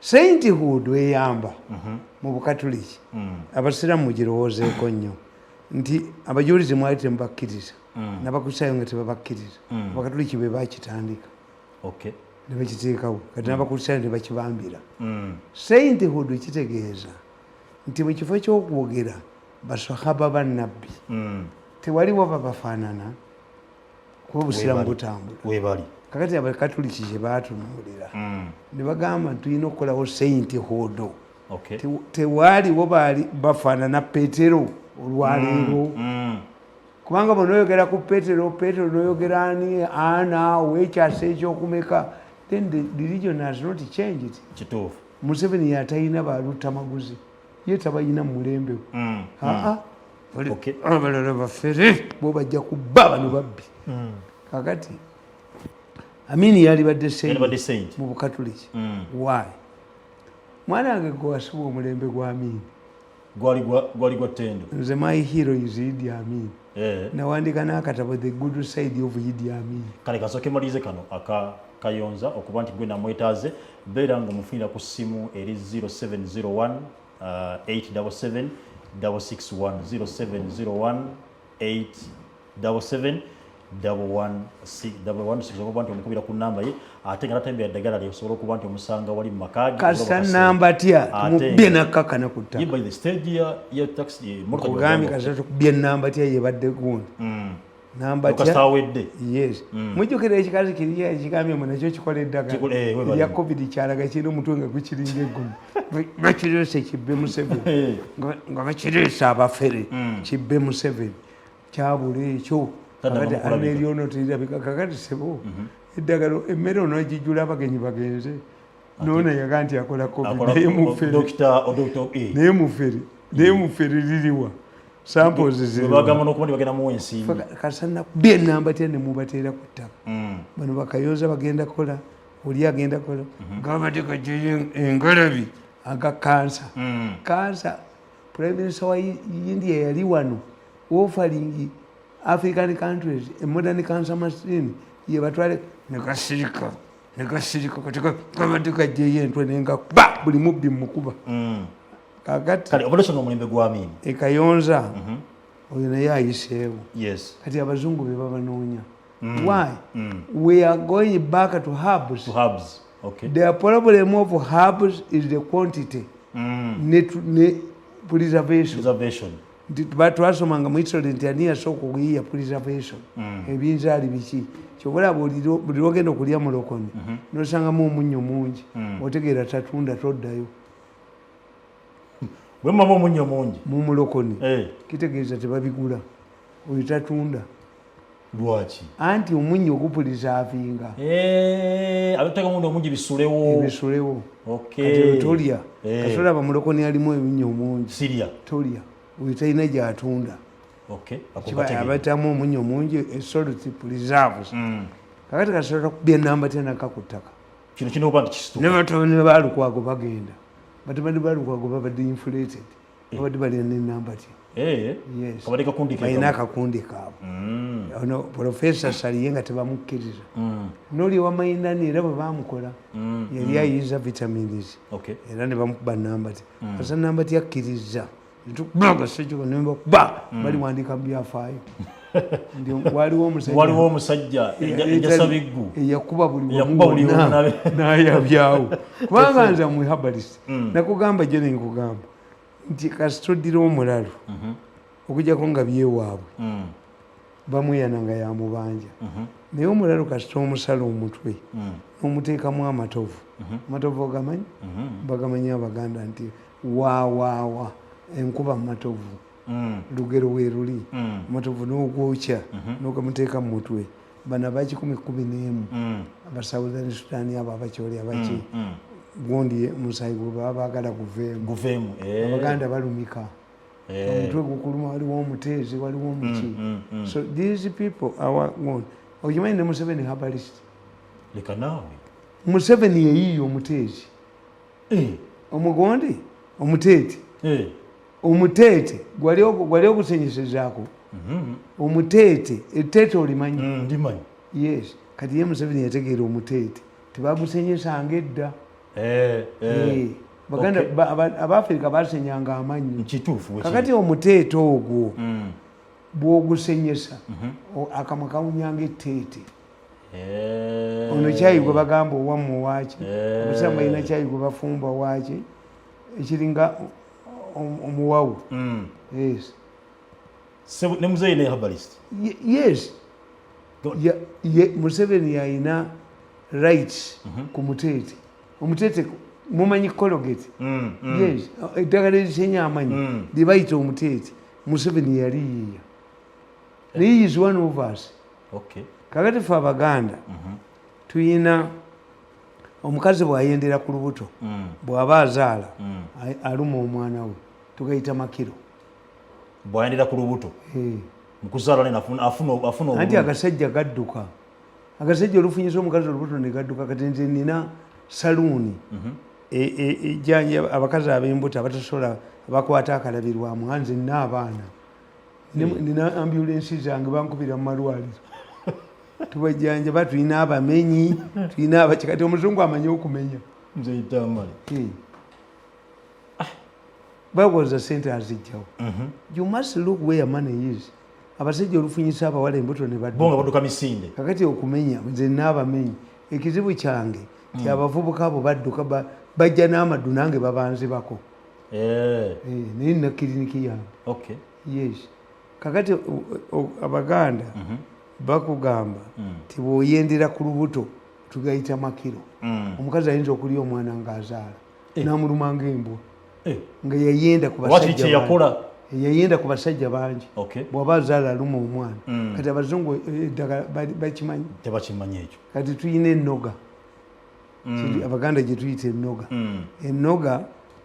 Sainthood eyamba mu Bukatuliki. Abasiraamu mugirowoozeeko nnyo nti abajulizi mwali temubakkiriza, n'Abakristaayo nga tebabakkiriza. Abakatuliki be bakitandika ne bakiteekawo, kati n'Abakristaayo ne bakibambira. Sainthood kitegeeza nti mu kifo ky'okwogera basahaba bannabbi, tewaliwo babafaanana, kuba Obusiraamu butambula. Webali. Kakati Abakatuliki kye baatunuulira ne bagamba nti tulina okukolawo sainthood. Tewaaliwo baali bafaanana Petero olwaleero, kubanga bwenoyogera ku Petero, Petero noyogera ani, ana owekyasa ekyokumeka, then the religion has not changed. Museveni yatalina balutamaguzi, ye tabalina mu mulembe gwe. Aa, abalala bafere bo bajja kubba bano babbi. Kakati Amini yalibadde saint Yalibadde saint. mu Bukatuliki. Why? Mwana wange, gwe wasibwa omulembe gwa Amini. Gwali gwa ttendo. Nze my hero is Idi Amin. Nawandika n'akatabo, The Good Side of Idi Amin. Kale kasooke malirize kano aka Kayonza, okuba nti gwe namwetaaze, beera nga omufunira ku ssimu eri 0701 877 661, 0701 877 116, okuba nti omukubira ku namba ye, ate nga tatembera ddagala lye, osobola okuba nti omusanga wali mu maka ge. Kasa namba tya tumubye nakkakana ku ttaka. Ye by the stage ya taxi, emotoka. Kugambye, kasa tukubye namba tya yebadde gundi namba tya. Kasitawedde. Yes, mujjukira ekikazi kiri ekigambye mbu nakyo kikola eddagala Webale. erya COVID, kyalaga kirina omutwe nga gukiringa eggumu, bakireese kibbe Museveni, nga bakireese abafere kibbe Museveni, kyabula ekyo. Taddamu Kakati kulabika. aneryono terirabika. Kakati sebo, eddagala emmere onogijjula abagenyi bagenze, noona yaga nti akola COVID. Naye mufere. Dokita. Naye mufere, naye mufere liriwa? Samples ziriwa? Bagamba n'okuba nti bagenda muwa ensimbi. Kasana kubye enamba tya ne mubateera ku ttaka. Bano Bakayoza bagenda kukola, oli agenda kukola, gabadde kajeyo engalabi aga kansa. Kansa, Prime Minister wa India yali wano offering African countries a modern cancer machine, yebatwale nekasirika nekasirika. Kati gabadde kajeyo entwe nenga ba buli mubbi mukuba. Kakati Kale operation omulembe gwa Amini. Ekayonza oyo naye ayiseewo. Kati abazungu be babanoonya. Why? We are going back to herbs. To herbs, okay. The problem of herbs is the quantity ne preservation. Preservation. Nti twasomanga mu history nti ani yasooka okuyiiya preservation? Ebinzaali biki? Kyobalaba buli lwogenda okulya mulokoni nosangamu omunnyo mungi, otegeera tatunda, toddayo. Bwe mubamu omunnyo mungi. Mu mulokoni, kitegeeza tebabigula, oyo tatunda. Lwaki? Anti omunnyo ogupreservinga. Abetega omunnyo omungi bisulewo. Ebisulewo. Kati oyo tolya. Kati olaba mulokoni alimu ebinnyo omungi. Sirya. Tolya, oyo talina gyatunda. Ako Abatamu omunnyo mungi, salt preserves. Kakati kasobola kubya enamba tenaka ku ttaka. Kino kirina okuba nti kisituka. Ne batabani ba Lukwago bagenda, batabani ba Lukwago babadde inflated, babadde balina nenamba tya. Yes. Kabadde kakundi ke Balina kamu. Akakundi kaabwe. Ono Profesa Saliye nga tebamukkiriza, noli wamainani era bwe bamukola yali ayiza vitamins. Era ne bamukuba namba ti asa namba ti akkiriza netukuba nebakuba baliwandika mu byafaayo nti waliwo omusajja Waliwo omusajja enjasabiggu. Eyakuba buli wamu Eyakuba buli wonna wamu n'ayabyawo, kubanga nze am herbalist. Nakugamba gye nenkugamba nti kasitoddira omulalu okujjako nga byewaabwe bamweyana nga yamubanja, naye omulalu kasita omusala omutwe n'omuteekamu amatovu. Amatovu ogamanyi? Bagamanyi Abaganda nti waawaawa enkuba mu matovu. Lugero weeruli. Amatovu n'ogwokya n'ogamuteeka mu mutwe. Bano aba 111, aba Southern Sudan, abo Abakyoli, abaki, gundi omusayi gwe baba baagala guveemu. Guveemu. Abaganda balumika omutwe gukuluma, waliwo omuteezi, waliwo omuki. So these people are gone. Okimanyi ne Museveni herbalist? Leka naawe. Museveni yeyiiya omuteezi. Omugondi omuteete. Omuteete gwali ogusenyesezaako omuteete, etteete olimanyi? Ndimanyi. Yes, kati ye Museveni yategeera omuteete tebagusenyesanga edda. Baganda Abafirika basenyanga amannyo. Kakati omuteete ogwo bw'ogusenyesa, akamwa kawunyanga etteete. Ono kyayi gwe bagamba owammwe waaki? Obusiraamu balina kyayi gwe bafumba waaki ekiringa omuwawu. Yes. Ne muzeeyi ne herbalist. Yes. Museveni yalina rights ku muteete. Omuteete mumanyi Colgate? Yes, eddagala erisenya amanyi lye bayita omuteete, Museveni yali yiiya, naye is one of us. Kakati fe Abaganda tuyina omukazi bw'ayendera ku lubuto, bw'aba azaala, aluma omwana we, tugayita makiro. Bw'ayendera ku lubuto? Mukuzaala nene afuna Anti obulumi. Agasajja gadduka. Agasajja olufunyisa omukazi olubuto ne gadduka. Kati nze nina saluuni ejjanja abakazi ab'embuto abatasobola, abakwata akalabirwamu, nga nze nina abaana. Nina ambulensi zange, bankubira mu malwaliro, tubajjanjaba. Tulina abamenyi, tulina abaki. Kati omuzungu amanyi okumenya. Nze Tamale. Bawoza sente azijjawo. You must look where money is. Abasajja olufunyisa abawala embuto ne Bo nga badduka. badduka misinde. Kakati okumenya, nze naabamenyi, ekizibu kyange ti abavubuka abo badduka, bajja n'amaddu nange babanzibako. Naye nina kiriniki yange. Yes, kakati Abaganda bakugamba ti bw'oyendera ku lubuto tugayita makiro. Omukazi ayinza okulya omwana ng'azaala, n'amuluma ng'embwa, nga yayenda ku Oba kiri basajja bangi. Kyeyakola. Yayenda ku basajja bangi. Bw'aba azaala aluma omwana. Kati abazungu eddagala bakimanyi? Tebakimanyi ekyo. Kati tuyina ennoga. Abaganda gye tuyita ennoga. Ennoga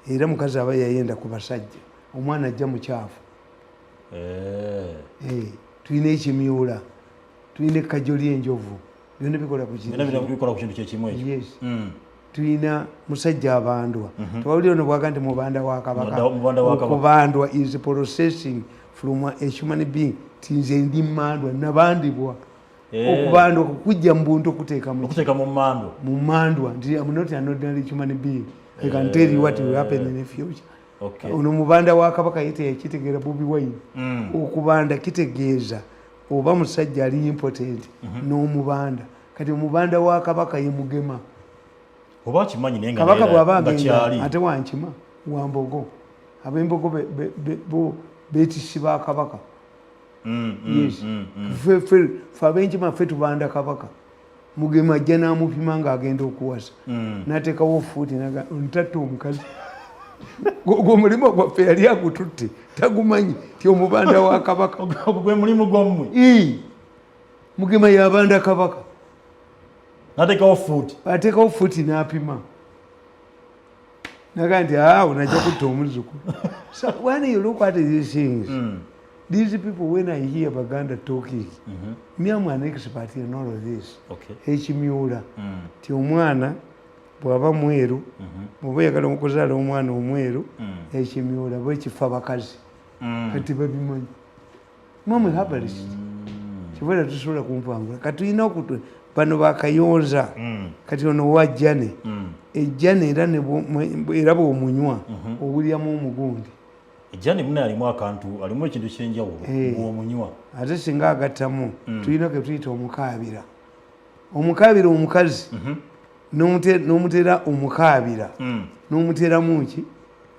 era mukazi aba yayenda ku basajja, omwana ajja mukyafu. Tulina ekimyula, tulina ekkajjo ly'enjovu, byonna bikola ku Byonna kintu. bikola ku kintu kyekimu ekyo. Yes. Tulina musajja abandwa. Tewali ono bwaga nti mubanda wa Kabaka. Mubanda wa Kabaka. Okubandwa is processing from a human being, ti nze ndi mandwa, nabandibwa. Okubandwa kukujja mu buntu okuteeka mu Okuteeka mu mando. Mu mandwa nti am not an ordinary human being, I can tell you what will happen in the future. Ono mubanda wa Kabaka ye teyakitegeera, Bobi Wine. Okubanda kitegeeza oba musajja ali impotent n'omubanda. Kati omubanda wa Kabaka ye Mugema. Oba akimanyi naye nga Kabaka naye bw'aba nga agenda kyali. Ate wankima wambogo, ab'embogo bo beetisi ba Kabaka. Yes. Fe ab'enkima ffe tubanda Kabaka. Mugema ajja n'amupima ng'agenda okuwasa, n'ateekawo fuuti, ntatta omukazi. Gwe omulimu gwaffe yali agututte, tagumanyi ti omubanda wa Kabaka. Ogwo gwe mulimu gwammwe. Ii. Mugema yabanda Kabaka. Nateekawo fuuti. Ateekawo fuuti n'apima, naga nti awo najja kutta omuzzukulu. So when you look at these things, these people, when I hear Baganda talking, me am an expert in all of this. Ekimyula, ti omwana bw'aba mweru, bw'oba oyagala okuzaala omwana omweru, ekimyula bwekifa bakazi. Kati babimanyi. Mwamwe herbalist, kibaera tusobola kumpangula. Kati tulina okutu bano bakayonza. Kati ono wajjane ejjane era era bw'omunywa owuliramu omugundi. Ejjani muna alimu akantu, alimu ekintu kyenjawulo. Bw'omunywa. Ate singa agattamu, tulina ke tuyita omukaabira. Omukaabira omukazi n'omutera omukaabira, n'omuteramu ki,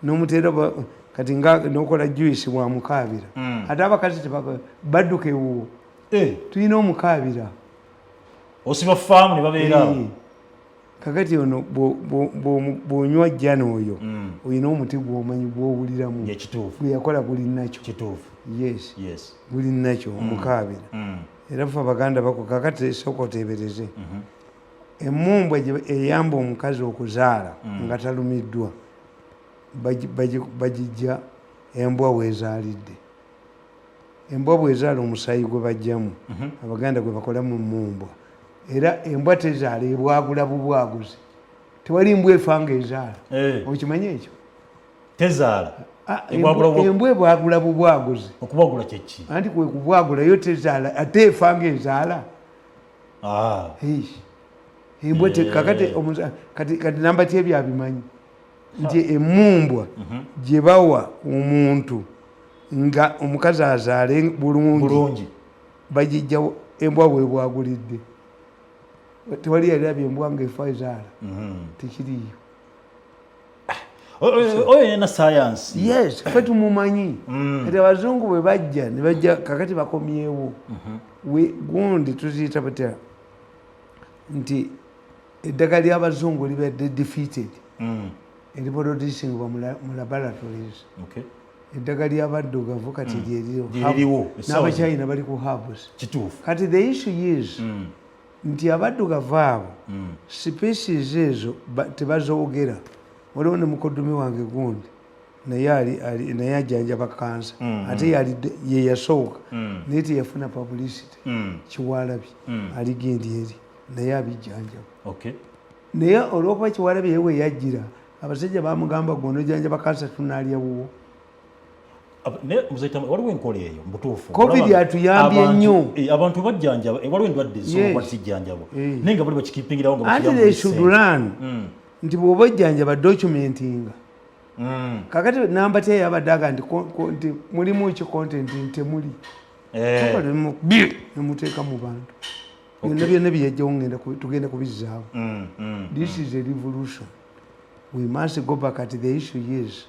n'omutera kati nga nokola juice bwamukaabira. Ate abakazi badduka ewuwo. Tulina omukaabira. Osiba faamu ne babeera awo. Kakati ono bw'onywa jjana oyo, olina omuti gw'omanyi gw'owuliramu. Ekituufu. Gwe yakola guli nakyo. Kituufu. Yes. Yes. Guli nakyo omukaabira. Era fe Abaganda bako. Kakati sooka oteebereze emumbwa eyamba omukazi okuzaala nga talumiddwa, bagijja embwa weezaalidde. Embwa bwezaala, omusaayi gwe bajjamu, Abaganda gwe bakolamu emumbwa. Era embwa tezaala, ebwagula bubwaguzi. Tewali mbwa efa nga ezaala. Okimanyi ekyo? Tezaala. Ah, Ebwagula embwa ebwagula bubwaguzi. Okubwagula kyeki? Anti kwe kubwagula, yo tezaala, ate efa nga ezaala. Ah. Eish. Embwa kakati kati namba ty ebyabimanyi nti emumbwa gye bawa omuntu nga omukazi azaale bulungi, Bulungi. Bagijjawo embwa bwebwagulidde. Tewali yalirabye embwa nga efa ezaala, tekiriyo. Oyo yena science. Yes, fe tumumanyi. Kati abazungu bwe bajja ne bajja, kakati bakomyewo. Gundi tuziyita batya nti eddagala ly'abazungu libadde defeated, eriproducingibwa mu laboratories. Eddagala ly'abaddugavu kati lyeririwo. Lyeririwo, essaawa. N'abachina bali ku herbs. Kati the issue is nti abaddugavu abo species ezo tebazoogera. Waliwo ne mukoddomi wange gundi, naye naye ajjanjaba kansa, ate yali ye yasooka, naye teyafuna publicity. Kiwalabye ali gendi eri, naye abijjanjaba. Naye olwokuba Kiwalabye ye we yajjira, abasajja bamugamba, "Gwe onojjanjaba kansa, tunaalya wuwo." Naye Mzee, waliwo enkola eyo mubutuufu. Covid Olaba atuyambye nnyo. Abantu bajjanjaba, waliwo endwadde ezisobola okuba tizijjanjabwa, naye nga bali bakikipingirawo nga Anti bakiryamu they buli should ssente. learn nti bw'oba ojjanjaba, documentinga. Kakati namba ty yabadde aga nti nti mulimu ki content nti temuli. Nemuteeka mu bantu byonna byonna byeyajjawo, tugenda kubizzaawo. This is a revolution, we must go back. At the issue is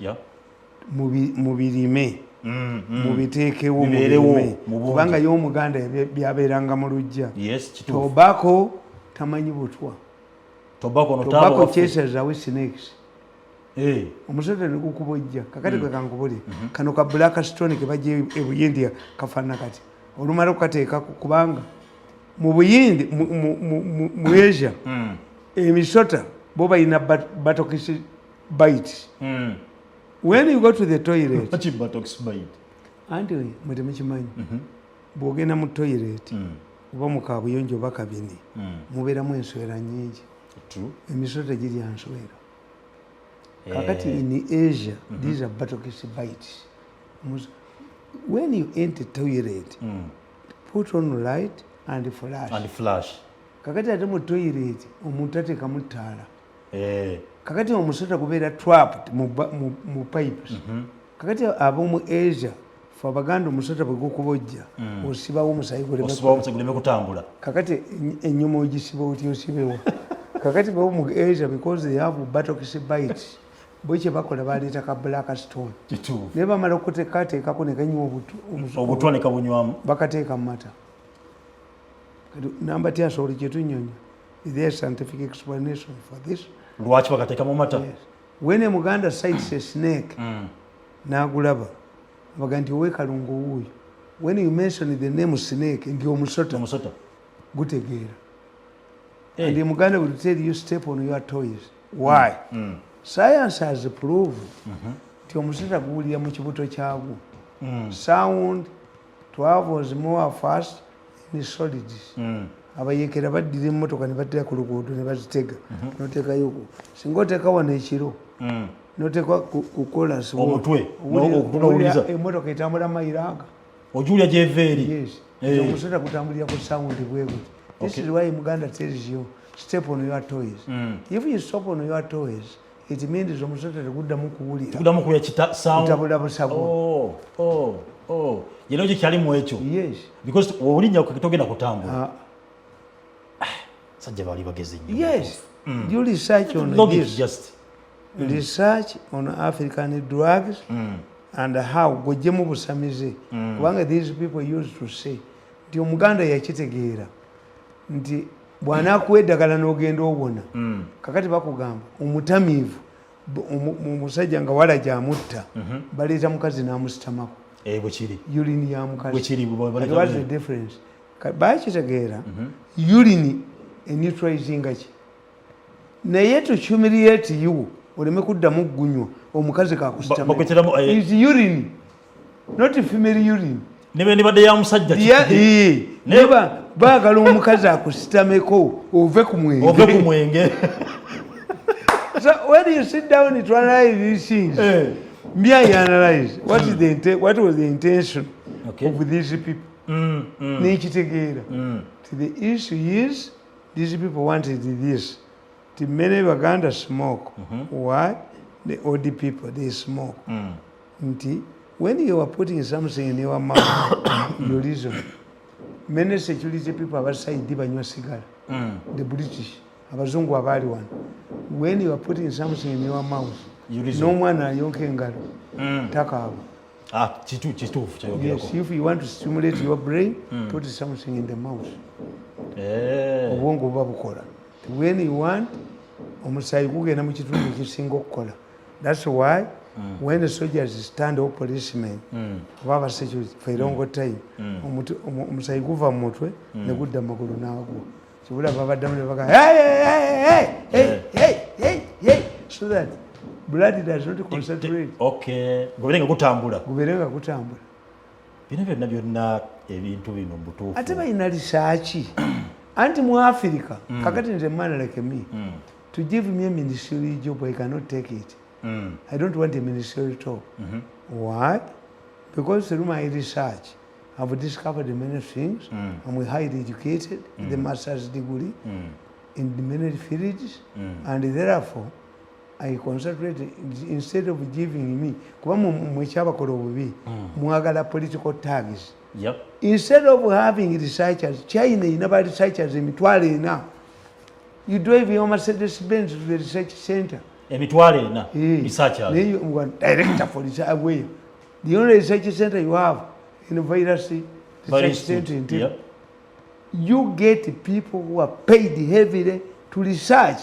mubirime, mubiteekewo, Bibeerewo, mubirime. mu bungi. Kubanga ye Omuganda byabeeranga mu luggya. Yes, kituufu. Tobacco tamanyi butwa. Tobacco no taaba Tobacco waffe. chases away snakes. Omusota negukubojja. Kakati gwe kankubulye, kano ka black stone kebajja ebuyindi kafaanana kati, olumala okukateekako, kubanga mu Buyindi, mu Asia, emisota bo balina buttocks bite. When you go to the toilet, Lwaki buttocks bite? Anti mwe temukimanyi, bw'ogenda mu toilet oba mu kabuyonjo oba kabini, mubeeramu ensowera nyingi. True. Emisota girya nsowera. Kakati in Asia, these are buttocks bites. When you enter toilet, put on light and flash. And flash. Kakati ate mu toilet omuntu ateekamu ttaala. Kakati omusota gubeera trapped mu pipes. Kakati ab'omu Asia, fe Abaganda, omusota bwe gukubojja, osibawo omusayi guleme Osibawo omusayi guleme kutambula. Kakati ennyuma ogisiba oti osibewa? Kakati bo mu Asia, because they have buttocks bites, bo kye bakola baleeta ka black stone. Naye bamala okukateekako ne kanywa Obutwa ne kabunywamu. Bakateeka mu mata. Kati namba ty asobola kyetunyonya? Is there a scientific explanation for this? Lwaki bakateeka mu mata? Yes. When a Muganda sights a snake, n'agulaba, abaga nti, "Owekalungu wuuyo." When you mention the name snake, nti omusota, Omusota. gutegeera. And the Muganda will tell you, "Step on your toes." Why? Science has proved nti omusota guwulira mu kibuto kyagwo. Sound travels more fast in solids. Abayekera baddira emmotoka ne baddira ku luguudo ne bazitega, noteekayo singa oteeka wano ekiro, noteeka ku kolas. Omutwe, n'owuliza. Emmotoka etambula mayiranga. Ojuulya gyeva eri. Yes. Omusota gutambulira ku sound bwe guti. This is why Muganda tells you, "Step on your toes." If you step on your toes, it means omusota teguddamu kuwulira. Tugudamu kuya kita sound. Kutabula busago. Oh. Yeno kyali mu ekyo. Yes. Because olinnya togenda kutambula. Ah. Sajja baali bagezi nnyo. Yes. Do research on Logic this. just. Research on African drugs and how gojjemu busamize. Kubanga these people used to say nti Omuganda yakitegeera nti bw'anaakuwa eddagala n'ogenda owona. Kakati bakugamba omutamiivu, omusajja nga wala gyamutta, baleeta mukazi n'amusitamako. Eh, bwe kiri. Urine ya mukazi. Bwe kiri, Kati what's the difference? Bakitegeera urine eneutralizinga ki, naye to humiliate you oleme kuddamu gunywa, omukazi Bakweteramu, eh. is urine, not female urine. Nebe nibadde ya musajja. Naye baagala omukazi akusitameko ove ku mwenge. Ove ku mwenge. So when you sit down to analyze these things, me, I analyze what is the what was the intention of these people. Nekitegeera. The issue is These people wanted this. The many Baganda smoke. Why? The old people, they smoke. Nti when you are putting something in your mouth, you reason. Many security people abasaidi banywa sigala. The British, abazungu abaali wano. When you are putting something in your mouth, You reason. N'omwana ayonka engalo, takaaba. Ah, kituufu kyoyogerako. Yes, if you want to stimulate your brain, put something in the mouth. Obwongo buba bukola. When you want, omusaayi gugenda mu kitundu ekisinga okukola. That's why when the soldiers stand or policemen oba aba security for a long time, omusaayi guva mu mutwe ne gudda mu magulu n'agwa. Kibula babaddamu ne baga, "Hey, hey, hey, hey, hey, hey, hey," so that blood does not concentrate. Okay, gubeere nga gutambula. Gubeere nga gutambula. Bino byonna byonna ebintu bino mu butuufu. Ate balina research anti mu Africa. Kakati nze, man like me, to give me a ministerial job, I cannot take it. I don't want a ministerial job. Why? Because through my research I've discovered many things. I'm highly educated, the master's degree in many fields, and therefore I concentrate instead of giving me, kuba mwekyabakola obubi, mwagala political tags. Instead of having researchers, China ina ba researchers 400,000. You drive your Mercedes Benz to the research center. 400,000 Eh, researchers. Then you want director for research where? The only research center you have in virus research Virus center in Entebbe. You get people who are paid heavily to research.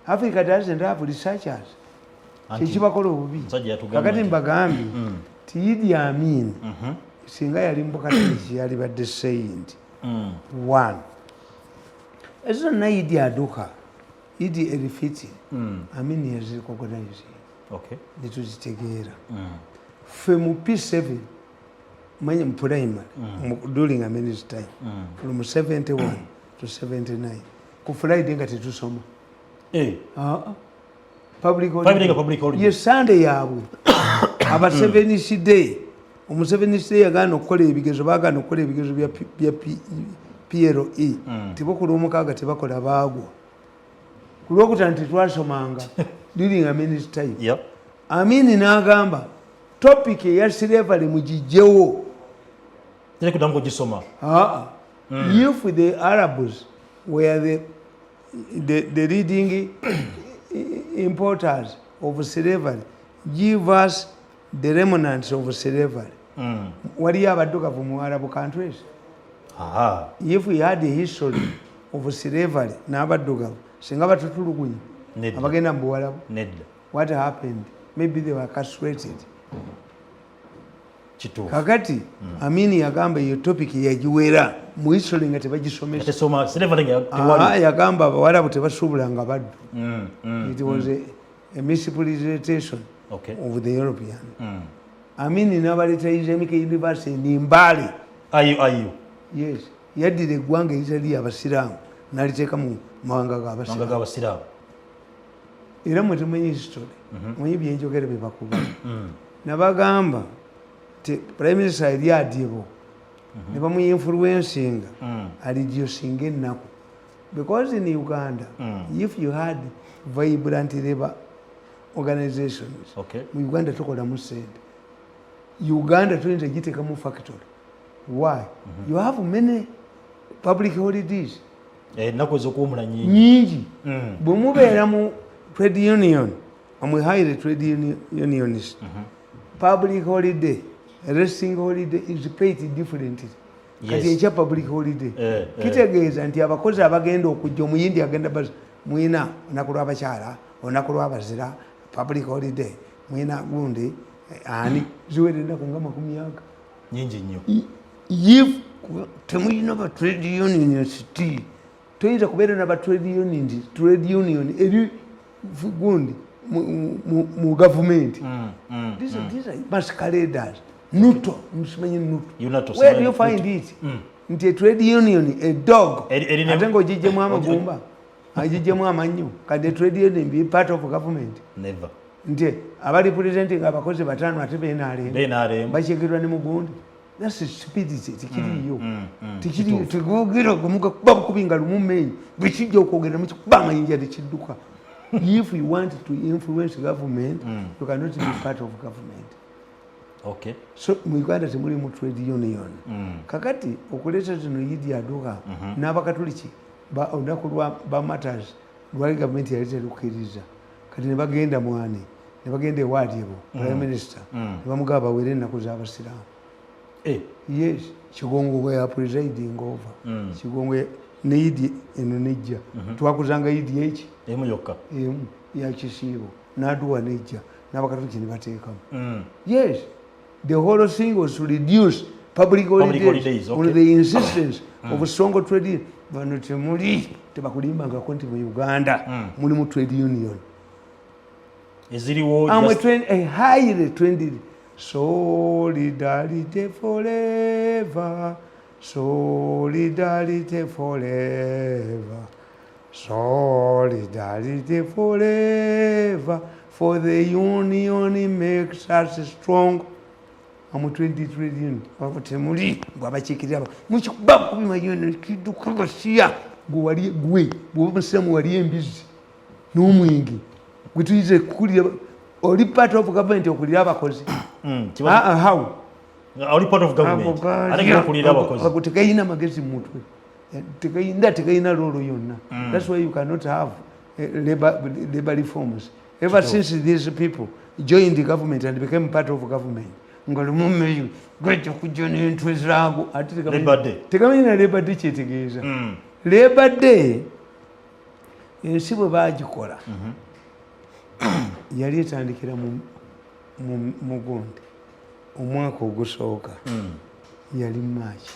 Africa doesn't have researchers. Anti, Kyekibakola obubi. Musajja yatugamba Kakati mbagambye ti Idi Amin singa yali mubukatoliki yalibadde saint. One, ezo zonna Idi aduka, Idi erifiti, Amin yazirecognize. Netuzitegeera ffe mu P7, manye mu primary, during Amin's time, from 71 to 79, ku Friday nga tetusoma. Ah, ah. Public Friday nga public holiday. Ye Sunday yaabwe aba Seventh Day. Omuseventh Day yagaana okukola ebigezo, bagaana okukola ebigezo bya PLE. Tebakola omukaaga, tebakola, baagwa ku Lwokutaano. Tetwasomanga during Amin's time. Amini n'agamba topic eya slavery mugijjewo. Teri kuddamu kugisoma. Ah, if the Arabs were the leading importers of slavery, give us the remnants of slavery. Waliyo abaddugavu mu Arab countries? Aha. If we had a history of slavery n'abaddugavu, singa batutulugunya. Nedda. Abagenda mu Buwalabu. Nedda. What happened? Maybe they were castrated. Kituufu. Kakati Amini yagamba eyo topic yagiwera mu history nga tebagisomesa. Tesoma slavery nga Ah, tewali. yagamba abawalabu tebasuubulanga baddu. It was a misrepresentation of the European. Amini n'abaleeta Islamic University in Mbale. Ayo ayo. Yes, yaddira eggwanga eritali abasiraamu n'aliteeka mu mawanga manga g'abasiraamu. G'abasiraamu. Era mwe tumanyi history, manyi byenjogera bye bakuba. Nabagamba ti prime minister eri adibo ne bamuinfluencinga areducinga ennaku, because in Uganda, if you had vibrant labor organizations, mu Uganda tukolamu sente. Uganda tuyinza giteekamu factory. Why? You have many public holidays. Eh, ennaku ez'okuwumula nyingi. Nyingi. Bwe mubeera mu trade union, amwe highly trade unionist, public holiday, resting holiday is paid differently. Kati ekya public holiday kitegeeza nti abakozi abagenda okujja, omuyindi agenda mwina olunaku lw'abakyala, olunaku lw'abazira, public holiday, mwina gundi, ani ziwera ennaku nga 20. Nyingi nnyo. If temulina ba trade unionist, toyinza kubeera naba trade union, trade union eri gundi mu gavumenti. These are masqueraders. NUTO, musimanyi NUTO? UNATO, Where do you simanyi. find it nti a trade union, a dog, ate ng'ogijjemu amagumba, agijjemu amannyo, kati a trade union be part of government? Never. Nti abarepresenting abakozi bataano ate benarem BNRM. bakyekirwa ne mugundi. That's stupidity. Tekiriyo, tekiriyo. Tegogera mugakuba bukubi nga lumu menyi bwekijja okwogera mukikuba amayinja tekidduka. If you want to influence government, you cannot be part of government. So mu Uganda temulimu trade union. Kakati okuleeta zino Idi Aduha n'Abakatuliki, olunaku lwa bamartyrs lwali gavumenti yali terukkiriza. Kati ne bagenda mwani, ne bagenda ewadyebo prime minister, ne bamugaba bawere ennaku z'Abasiraamu. Yes, Kigongo bwe ya presiding over Kigongo ne Idi eno nejja. Twakuzanga Idi eki? Emu yokka. Emu yakisiibo n'aduwa nejja n'Abakatuliki ne bateekamu. Yes, the whole thing was to reduce public holidays, holidays, on the insistence of strong trade union. Bano temuli, tebakulimbangako nti mu Uganda mulimu trade union. Eziriwo I'm a, just trained, a highly trained. Solidarity forever, solidarity forever, solidarity forever, for the union makes us strong. I'm a trained trade union. Abo temuli bwabakiikirira mukikuba bukubi mayoni kidduka gasiya. Gwe wali, gwe bw'oba musiramu wali embizi n'omwenge gwe tuyize kukulira, oli part of government okulira abakozi. Kiba Ah, ah, how? Oli part of government ate nga okulira abakozi. Ago tegayina magezi mu mutwe. Tegayina, tegayina role yonna. That's why you cannot have labor reforms. Ever since these people joined the government and became part of government, nga lumumeyo gajja kujja n'entwe zaago ate Labor Day. Tegamanyi na Labor Day kyetegeeza. Labor Day, ensi bwe bagikola yali etandikira mu gundi omwaka ogusooka yali March.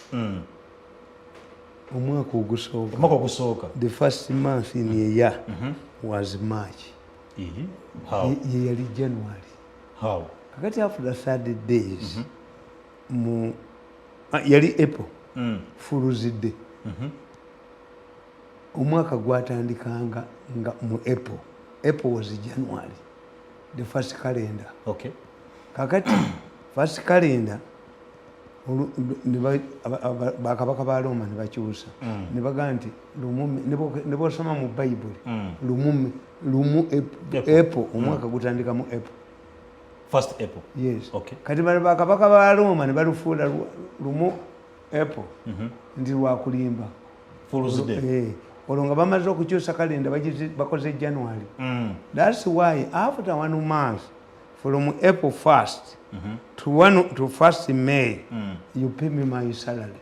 Omwaka ogusooka. Omwaka ogusooka. The first month in a year was March. Ihi. How? Ye yali January. How? Kakati after 30 days mu yali April. Fools Day. Omwaka gwatandikanga nga mu April. April was January, the first calendar. Kakati first calendar bakabaka ba Roma ne bakyusa ne bagamba nti lumu, ne bwosoma mu Bayibuli, lumu lumu April. April, omwaka gutandika mu April. First April. Yes. Kati bano bakabaka ba Roma ne balufuula lumu April nti lwakulimba. Fools Day. Olwo nga bamaze okukyusa kalenda, bakoze January. That's why after one month from April 1st to one to 1st May, you pay me my salary.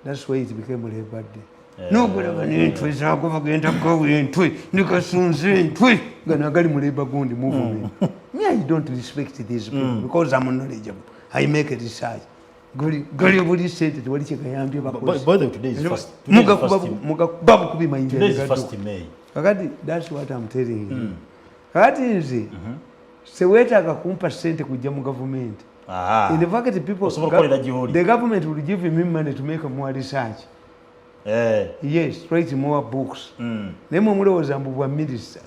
That's why it became Labor Day. Nogulaba n'entwe zaako bagenda gawa entwe nekasunze entwe gano agali mu labor gundi movement. Me, I don't respect these people because I'm knowledgeable. I make a research. Gali buli sente tewali kyekayambye bakozi. By the way, today is first, Mugakuba bukubi mayinja today is ne gadduka. first May. Kakati that's what I'm telling you. Kakati nze seweetaaga kumpa sente kujja mu gavumenti. In fact, people, Osobola okukolera gy'oli. the government will give me money to make more research. Yes, write more books. Naye mwe mulowooza mbu bwa minisita.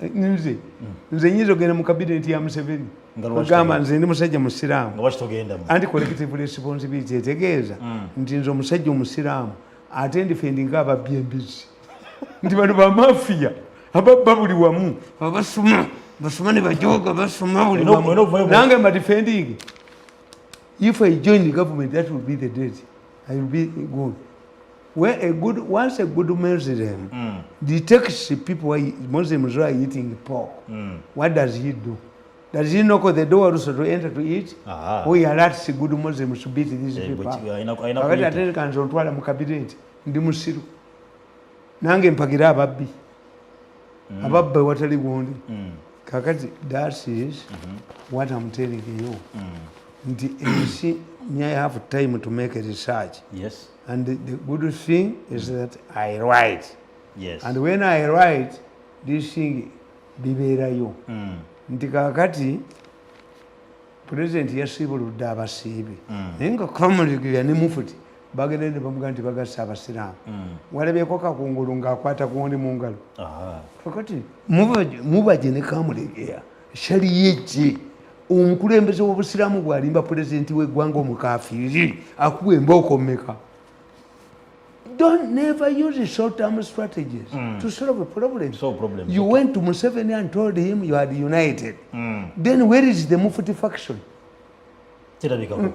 Nze nyinza ogenda mu kabineti ya Museveni Nga lwaki ogamba togenda? nze ndi musajja musiraamu. Nga lwaki togendamu? Anti collective responsibility etegeeza nti nze omusajja omusiraamu ate ndifendinga ababbi embizi nti bano bamafiya ababba buli wamu, abasoma basoma ne bajoga basoma buli wamu. Olina okuvayo Nange mbadefending. If I join the government, that will be the date I will be good. When a good, once a good Muslim detects people who are, Muslims who are eating pork, what does he do? Does he knock on the door also to enter to eat? Or he alerts good Muslims to beat these people up? Alina Kakati kuyita. ate kanze ontwala mu kabineti, ndi musiru, nange mpagira ababbi ababba watali gundi. Kakati that is what I'm telling you, nti ensi, me, I have time to make a research. And the good thing is that I write. And when I write this thing, bibeerayo. Nti kakati pulezidenti yasiibuludde abasiibi, naye nga Kamulegeya ne mufuti bagenda ne bamugaa nti bagassa abasiraamu. Walabyeko Kakungulu ng'akwata gundi mu ngalo? Kakati Mubajje ne Kamulegeya shaliyo ejje. Omukulembeze w'obusiraamu bw'alimba pulezidenti w'eggwanga omukafiiri, akuwa embooko mmeka? Don't never use short-term strategies to solve a problem. Solve problems. You went to Museveni and told him you had united. Then where is the Mufti faction? Kirabikako.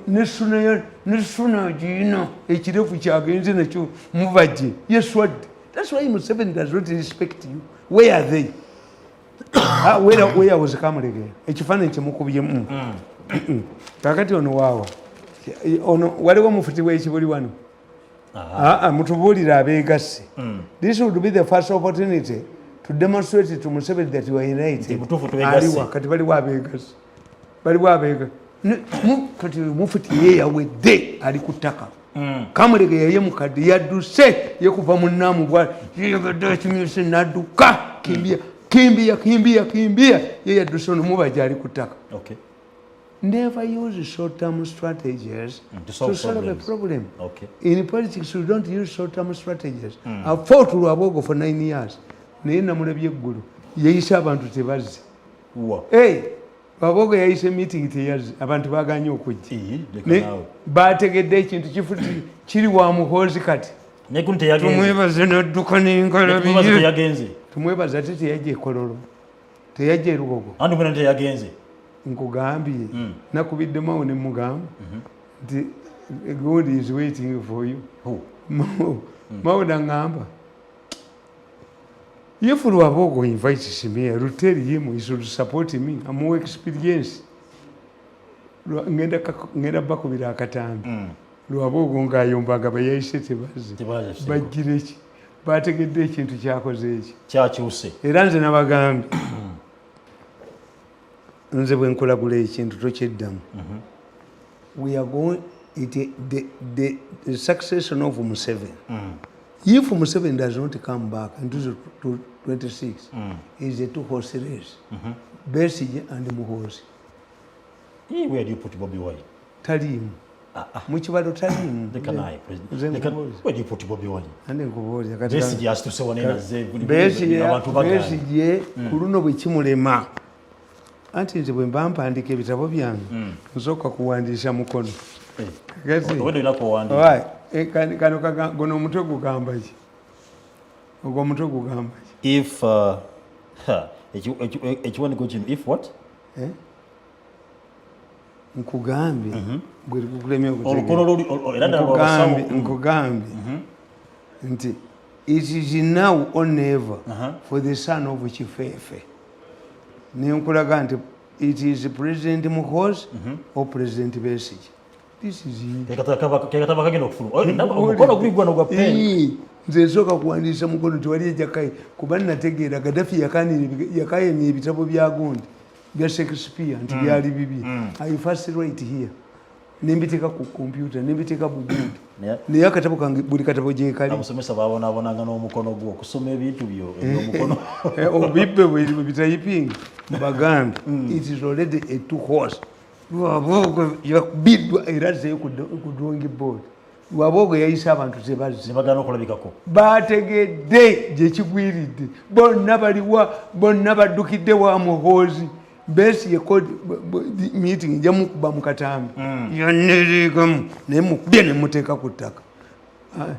Nesuna giina ekirefu kyagenze nakyo mubajje yeswadde. That's why Museveni does not respect you. Where are they? Ah, where was Kamulegera? Ekifaananyi kyemukubyemu kakati ono waawa ono waliwo mufuti w'ekibuli wano. Ah, ah, mutubuulire abeegasse. This would be the first opportunity to demonstrate to Museveni that you are united. Nti butuufu twegasse. Aliwa kati? Baliwo abeegasse, baliwo abeega. Kati mufuti ye yawedde, ali ku ttaka. Kamulege yaye mukadde yadduse ye kuva munaamu bwa yeyabadde akimyuse nadduka, kimbia kimbia kimbia kimbia, ye yadduse. Ono mubaja ali ku ttaka. Never use short-term strategies to solve to solve a problems. Problem. In politics, you don't use short-term strategies. I fought Rwabwogo for 9 years. Naye namulabye eggulu yeyise abantu tebazze. Wa? Hey, Rwabwogo yayise meeting teyazze, abantu baganye okujja. Ii, leka naawe. Bategedde ekintu kifuti kiri wa Muhoozi kati. Ne guno teyagenze. Tumwebaze nadduka Ne tumwebaze n'engalabiye. Teyagenze. Tumwebaze ate teyajja ekololo, teyajja erugogo. Andi mwena teyagenze. Nkugambye, nakubidde Mawo ne mugamba nti God is waiting for you. Who? Mao, Mao naŋŋamba, if Rwabwogo invites me, I will tell him he should support me. I'm more experience. Ngenda bakubira akatambi. Rwabwogo ng'ayombanga bayayise tebazze. Tebazze. Baggire ki? Bategedde ekintu kyakoze eki. Kyakyuse. Era nze nabagambye, nze bwe nkulagula ekintu tokyeddamu. We are going it, the succession of Museveni, if Museveni does not come back in 2026, is a two horse race, Besigye and Muhoozi. Ii, where do you put Bobi Wine? Taliimu mu kibalo, taliimu. Leka naye, president. Nze nkubuuza. Where do you put Bobi Wine? Ande nkubuuza kati. Besigye asituse wano azze. Besigye Abantu bagaana. Besigye ku luno bwe kimulema, anti nze bwe mba mpandiika ebitabo byange nsooka kuwandiisa mukono. Eh, Kati obwedda olina kuwandiika. Owai, kano guno omutwe gugamba ki? Ogwo omutwe gugamba ki? If ha, ekiwandiiko kino, if what? Eh? Nkugambye bwe likukulemya okutegeera. Olukono luli era ddala lwabasawo. Nkugambye nti it is now or never for the son of Kifeefe. Nenkulaga nti it is President Muhoozi or President Besigye. This is it. Kekataba kagenda okufuluma. Oh, ndaba omukono guli gwano gwa pen. Ii, nze nsooka kuwandiisa mukono, tewali ejakayi kuba nategeera Gaddafi yakayanya ebitabo bya gundi bya Shakespeare nti byali bibi. I first write here, nembiteeka ku kompyuta, nembiteeka bugundi. Naye akatabo kange, buli katabo gyekali. Abasomesa babonaabonanga n'omukono gwo okusoma ebintu byo eby'omukono. Eh, obibbe bwe bitayipinga. Mbagambye, it is already a two horse. Rwabwogo yakubiddwa era azzeyo ku drawing board. Rwabwogo yayise abantu tebazze. Ne bagaana okulabikako. Bategedde gyekigwiridde, bonna baliwa, bonna baddukidde wa Muhoozi. Besigye meeting njamukuba mu katambi yonerigamu naye mukubye nemuteeka ku ttaka. Ah,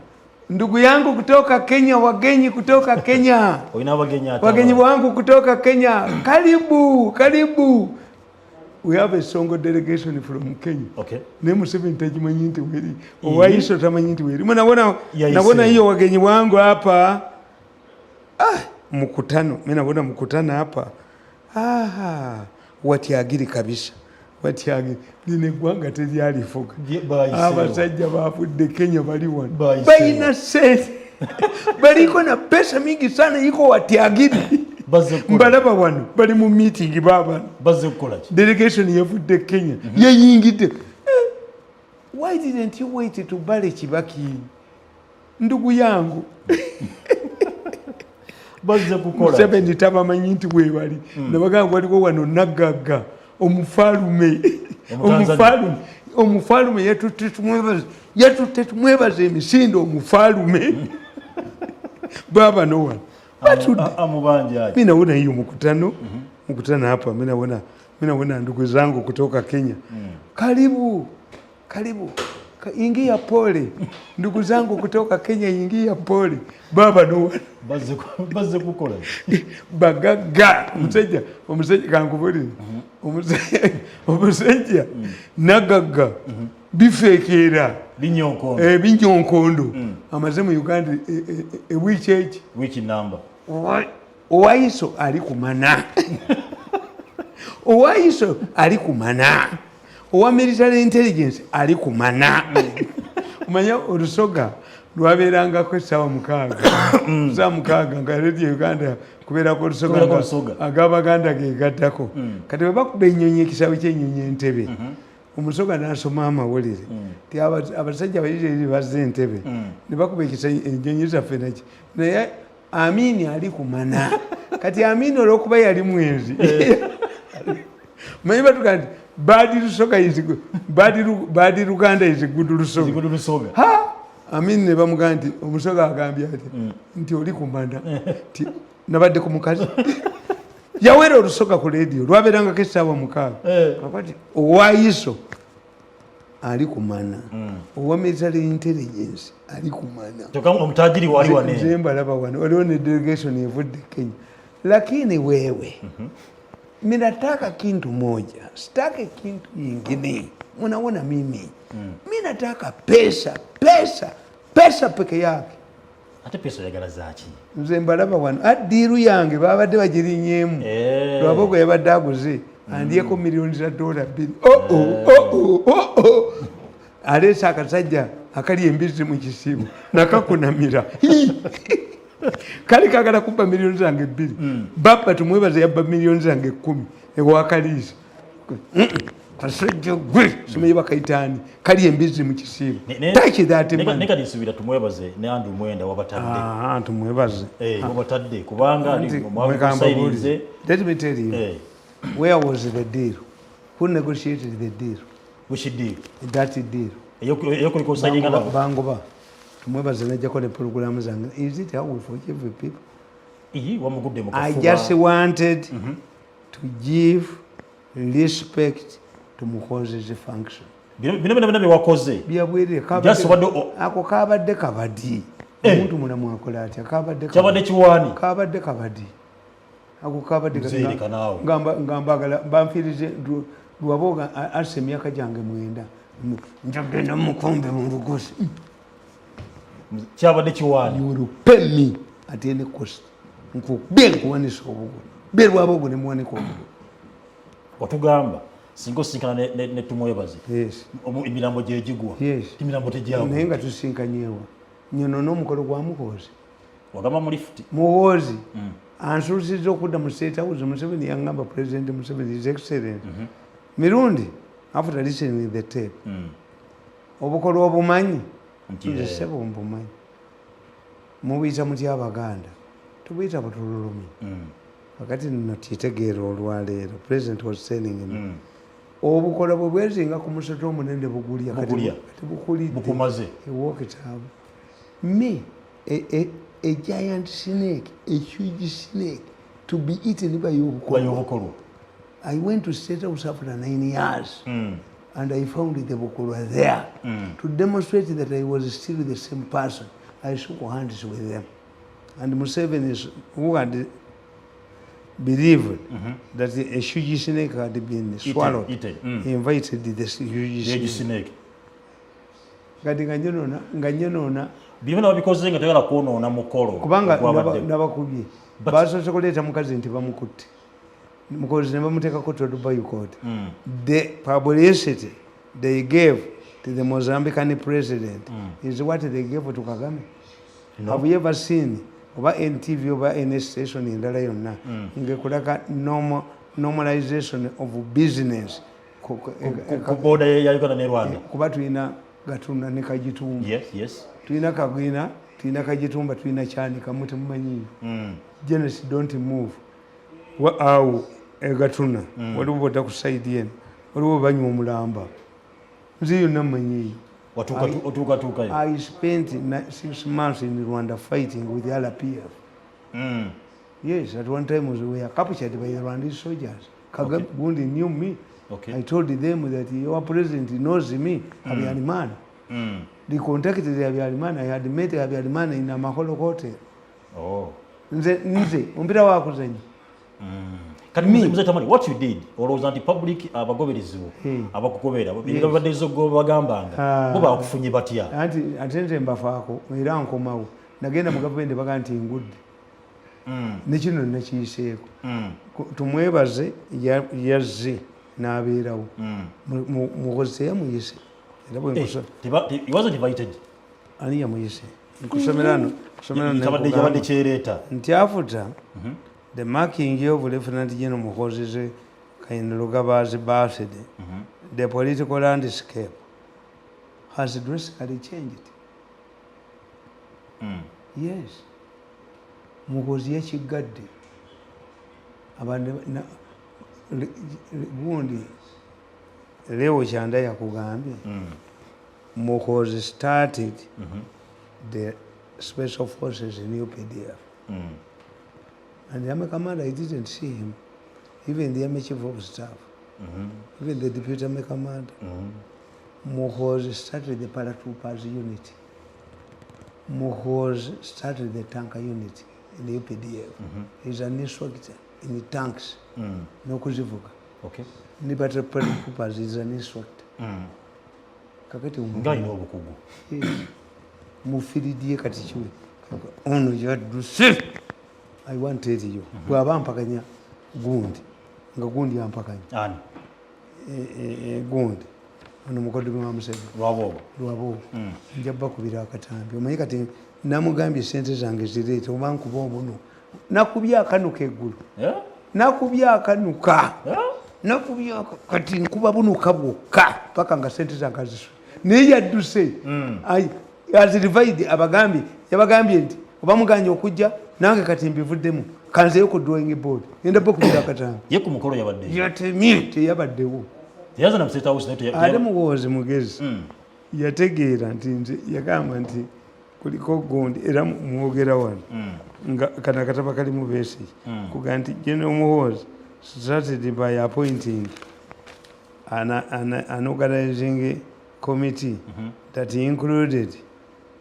ndugu yangu kutoka Kenya, wagenyi kutoka Kenya. Olina abagenyi ate Wagenyi abalala. wangu kutoka Kenya, karibu karibu. We have a songo delegation from Kenya. Ne Museveni tajimanyi nti weri owaiso, tamanyi nti weri. Mnabona Yaise. nabona hiyo wagenyi wangu hapa. Ah, mkutano mimi naona mkutano hapa. Ah, watyagiri kabisa, watyagiri. Lino eggwanga teryalifuga. Bayiseewo. Abasajja bavudde Kenya bali wano. Bayiseewo. Balina sente, baliko na pesa mingi sana, iko watyagiri. Bazze kukola. Mbalaba wano bali mu meeting babano. Bazze kukola ki? Delegation yavudde Kenya yeyingidde. Eh, why didn't you wait to bale Kibaki, ndugu yangu? Bazze kukola ki? Museveni tabamanyi nti webali. Nabagamba waliwo wano naggagga omufalume. Omutanzania. Omufalume yatutte tumwebaza, yatutte tumwebaza emisinde omufalume. Babano wano batudde. Amubanja ati. Mi naona hiyo mkutano, mkutano hapa, mi naona Mimi naona ndugu zangu kutoka Kenya. Karibu, karibu. Ingia pole. Ndugu zangu kutoka Kenya, ingia pole. Baba no. Bazze kukola. Bagagga. Omusajja kankubulire. Omusajja nagagga bifeekeera. Binyonkondo. Eh, binyonkondo. Amaze mu Uganda ewiiki eki? Wiki namba. Owaiso ali kumana. Owaiso ali kumana. Owa military intelligence ali kumana. Omanya olusoga lwabeerangako essaawa 6. Essaawa 6 nga Radio Uganda kubeerako olusoga. Kubeerako olusoga. Ag'Abaganda gegattako. Kati bwe bakuba ennyonyi, ekisaawe ky'ennyonyi Entebe, omusoga n'asoma amawulire ti abasajja abayisirayiri bazze Entebe ne bakuba ennyonyi zaffe naki, naye Amini ali kumana. Kati Amini olw'okuba yali mwenzi, manyi batuga nti bad Lusoga is bad Luganda is good Lusoga. Is good Lusoga. Ha! Amini ne bamugamba nti omusoga agambye ati nti oli kumana nti nabadde ku mukazi. Yawera olusoga ku leediyo lwabeerangako essaawa 6. Kakati owaiso ali kumana, owa military intelligence ali kumana. Kyokka omutajiri wali wane. Nze mbalaba wano, waliwo ne delegation evudde Kenya, lakini wewe, minataka kintu moja, sitaki kintu nyingine. Munaona mimi, mi nataka pesa, pesa, pesa peke yake. Ate pesa oyagala zaaki? Nze mbalaba wano, a deal yange babadde bagirinyeemu. Lwabogo yabadde aguze andyeko miliyoni za dola 2. Oh, oh, oh, oh, oh, oh. Aleese akasajja akali embizzi mu kisiibo nakakunamira. Hii! Kali kagala kubba miliyoni zange 2. Babba tumwebaze yabba miliyoni zange 10 ewakaliisa. Kasajja gwe simanyi bakayitaani kali embizzi mu kisiibo. Touch that money. Ne kati nsuubira tumwebaze ne Andrew Mwenda wabatadde. Ah, tumwebaze. Eh, wabatadde kubanga Anti, mwakusayirize. Let me tell you. Where was the deal? Who negotiated the deal? Which deal? That deal. Eyokuliko signing nabo. Bangoba. Tumwebaze najjako ne programu zange. Is it how we forgive people? Iyi wamugudde mu I kafuba. just wanted to give respect to Muhoozi's function. Bino bye wakoze. Byabwerere, Just wadde o- ako kabadde kabadi. Omuntu mulamu akola atya? Kabadde Kyabadde kabadi. kiwaani. Kabadde kabadi. Ako kabadde Nze leka naawe. Ngamba mbagala banfiirize lwaboga assa emyaka gyange 9. Njagenda mukombe mu lugosi. Kyabadde kiwaani. You will pay me at any cost. Nkubye nkuwanisa obugo. Bye lwabogo ne muwanika obugo. Watugamba singa osinkana ne tumwebaze. Yes. Emirambo gye gigwa. Yes. Emirambo tegyagwa. Naye nga tusinkanyeewa. Nyono n'omukolo gwa Muhoozi. Wagamba mu lift. Muhoozi ansuusizza okudda mu State House. Museveni yangamba, President Museveni, His Excellency. Mirundi, after listening the tape. Obukolo obumanyi? Nti, Nze ssebo mbumanyi. Mubuyita mutya Abaganda? Tubuyita butululumi. Kakati nno kitegeera olwaleero. President was telling me. Obukola bwe bwezinga ku musota omunene bugulya. Kati Bugulya. Kati bukulidde. Bukumaze. He walked up. Me, a giant snake, a huge snake, to be eaten by obukolwa. By obukolwa. I went to State House after 9 years. And I found the Bukolwa there. To demonstrate that I was still the same person, I shook hands with them. And Museveni, who had believed that a huge snake had been Eaten, swallowed, eaten. He invited the huge Huge snake. Snake. Kati nga nyonoona. Bino nabikoze nga toyagala kwonoona mukolo Kubanga ogwabadde. nabakubye. But Basoose kuleeta mukazi nti bamukutte. Mukozi ne bamuteekako total boycott. The publicity they gave to the Mozambican president is what they gave to Kagame. No. Have you ever seen oba NTV oba any station endala yonna ng'ekulaga normalization of business Ku border ya Uganda ne Rwanda? Kuba tulina Gatuna ne Kagitumba. Yes. Tulina Kagwina, tulina Kagitumba, tulina Kyanika, mwe temumanyiyo. Genesis don't move. Wa awo egatuna waliwo bodda ku side eno waliwo banywa omulamba, nze yonna mmanyiyo. Otuukatuukayo. I spent 6 months in Rwanda fighting with the RPF. Yes, at one time we were captured by the Rwandese soldiers. Kagame gundi knew me. I told them that your president knows me, Habyarimana. They contacted Habyarimana. I had met Habyarimana in Amahoro Hotel. Oh. Nze ompira wakuzanya. Kati Mzee Tamale, what you did, olowooza nti public abagoberezi bo abakugobera babadde zo bagambanga bo bakufunye batya? Anti ate nze mbafaako era nkomawo. Nagenda mu gavumenti baga nti ngudde. Ne kino nakiyiseeko. Tumwebaze yazze n'abeerawo. Muhoozi teyamuyise. Era bwe He wasn't invited. Ani yamuyise? Nkusomera no. Yabadde kyereeta. Nti after the marking of Lieutenant General Muhoozi Kainerugaba's birthday, the political landscape has drastically changed. Yes. Muhoozi yakigadde. Gundi Leo Kyanda yakugambye. Muhoozi started the special forces in UPDF. And the army commander, I didn't see him. Even the army chief of staff, even the deputy army commander. Muhoozi started the paratroopers unit. Muhoozi started the tanker unit in the UPDF. He's an instructor in the tanks. N'okuzivuga. Ne paratroopers is an instructor. Kakati Nga alina obukugu. Mufiridye kati kiwe. Ono yadduse. I want to tell you. Bw'aba mpakanya gundi, nga gundi ampakanya. Ani? Gundi. Ono mukoddomi wa Museveni. Lwaboobo. Lwaboobo. Nja bakubira akatambi. Omanyi kati namugambye sente zange zireete oba nkuba obuno. Nakubye akanuka eggulu. Nakubye akanuka. Nakubye kati nkuba bunuka bwokka paka nga sente zange azisula. Naye yadduse. Azirivide abagambye, yabagambye nti oba muganye okujja nange kati mbivuddemu kanzeyo ku drawing board. Ngenda bakubira akatambi. Ye ku mukolo yabadde. Yatemye teyabaddewo. Teyaza na mu State House naye Ate Muhoozi mugezi. Yategeera nti nze yagamba nti kuliko gundi era mwogera wano. Nga kano akataba kalimu Besigye. Kuga nti General Muhoozi started by appointing an organizing committee that included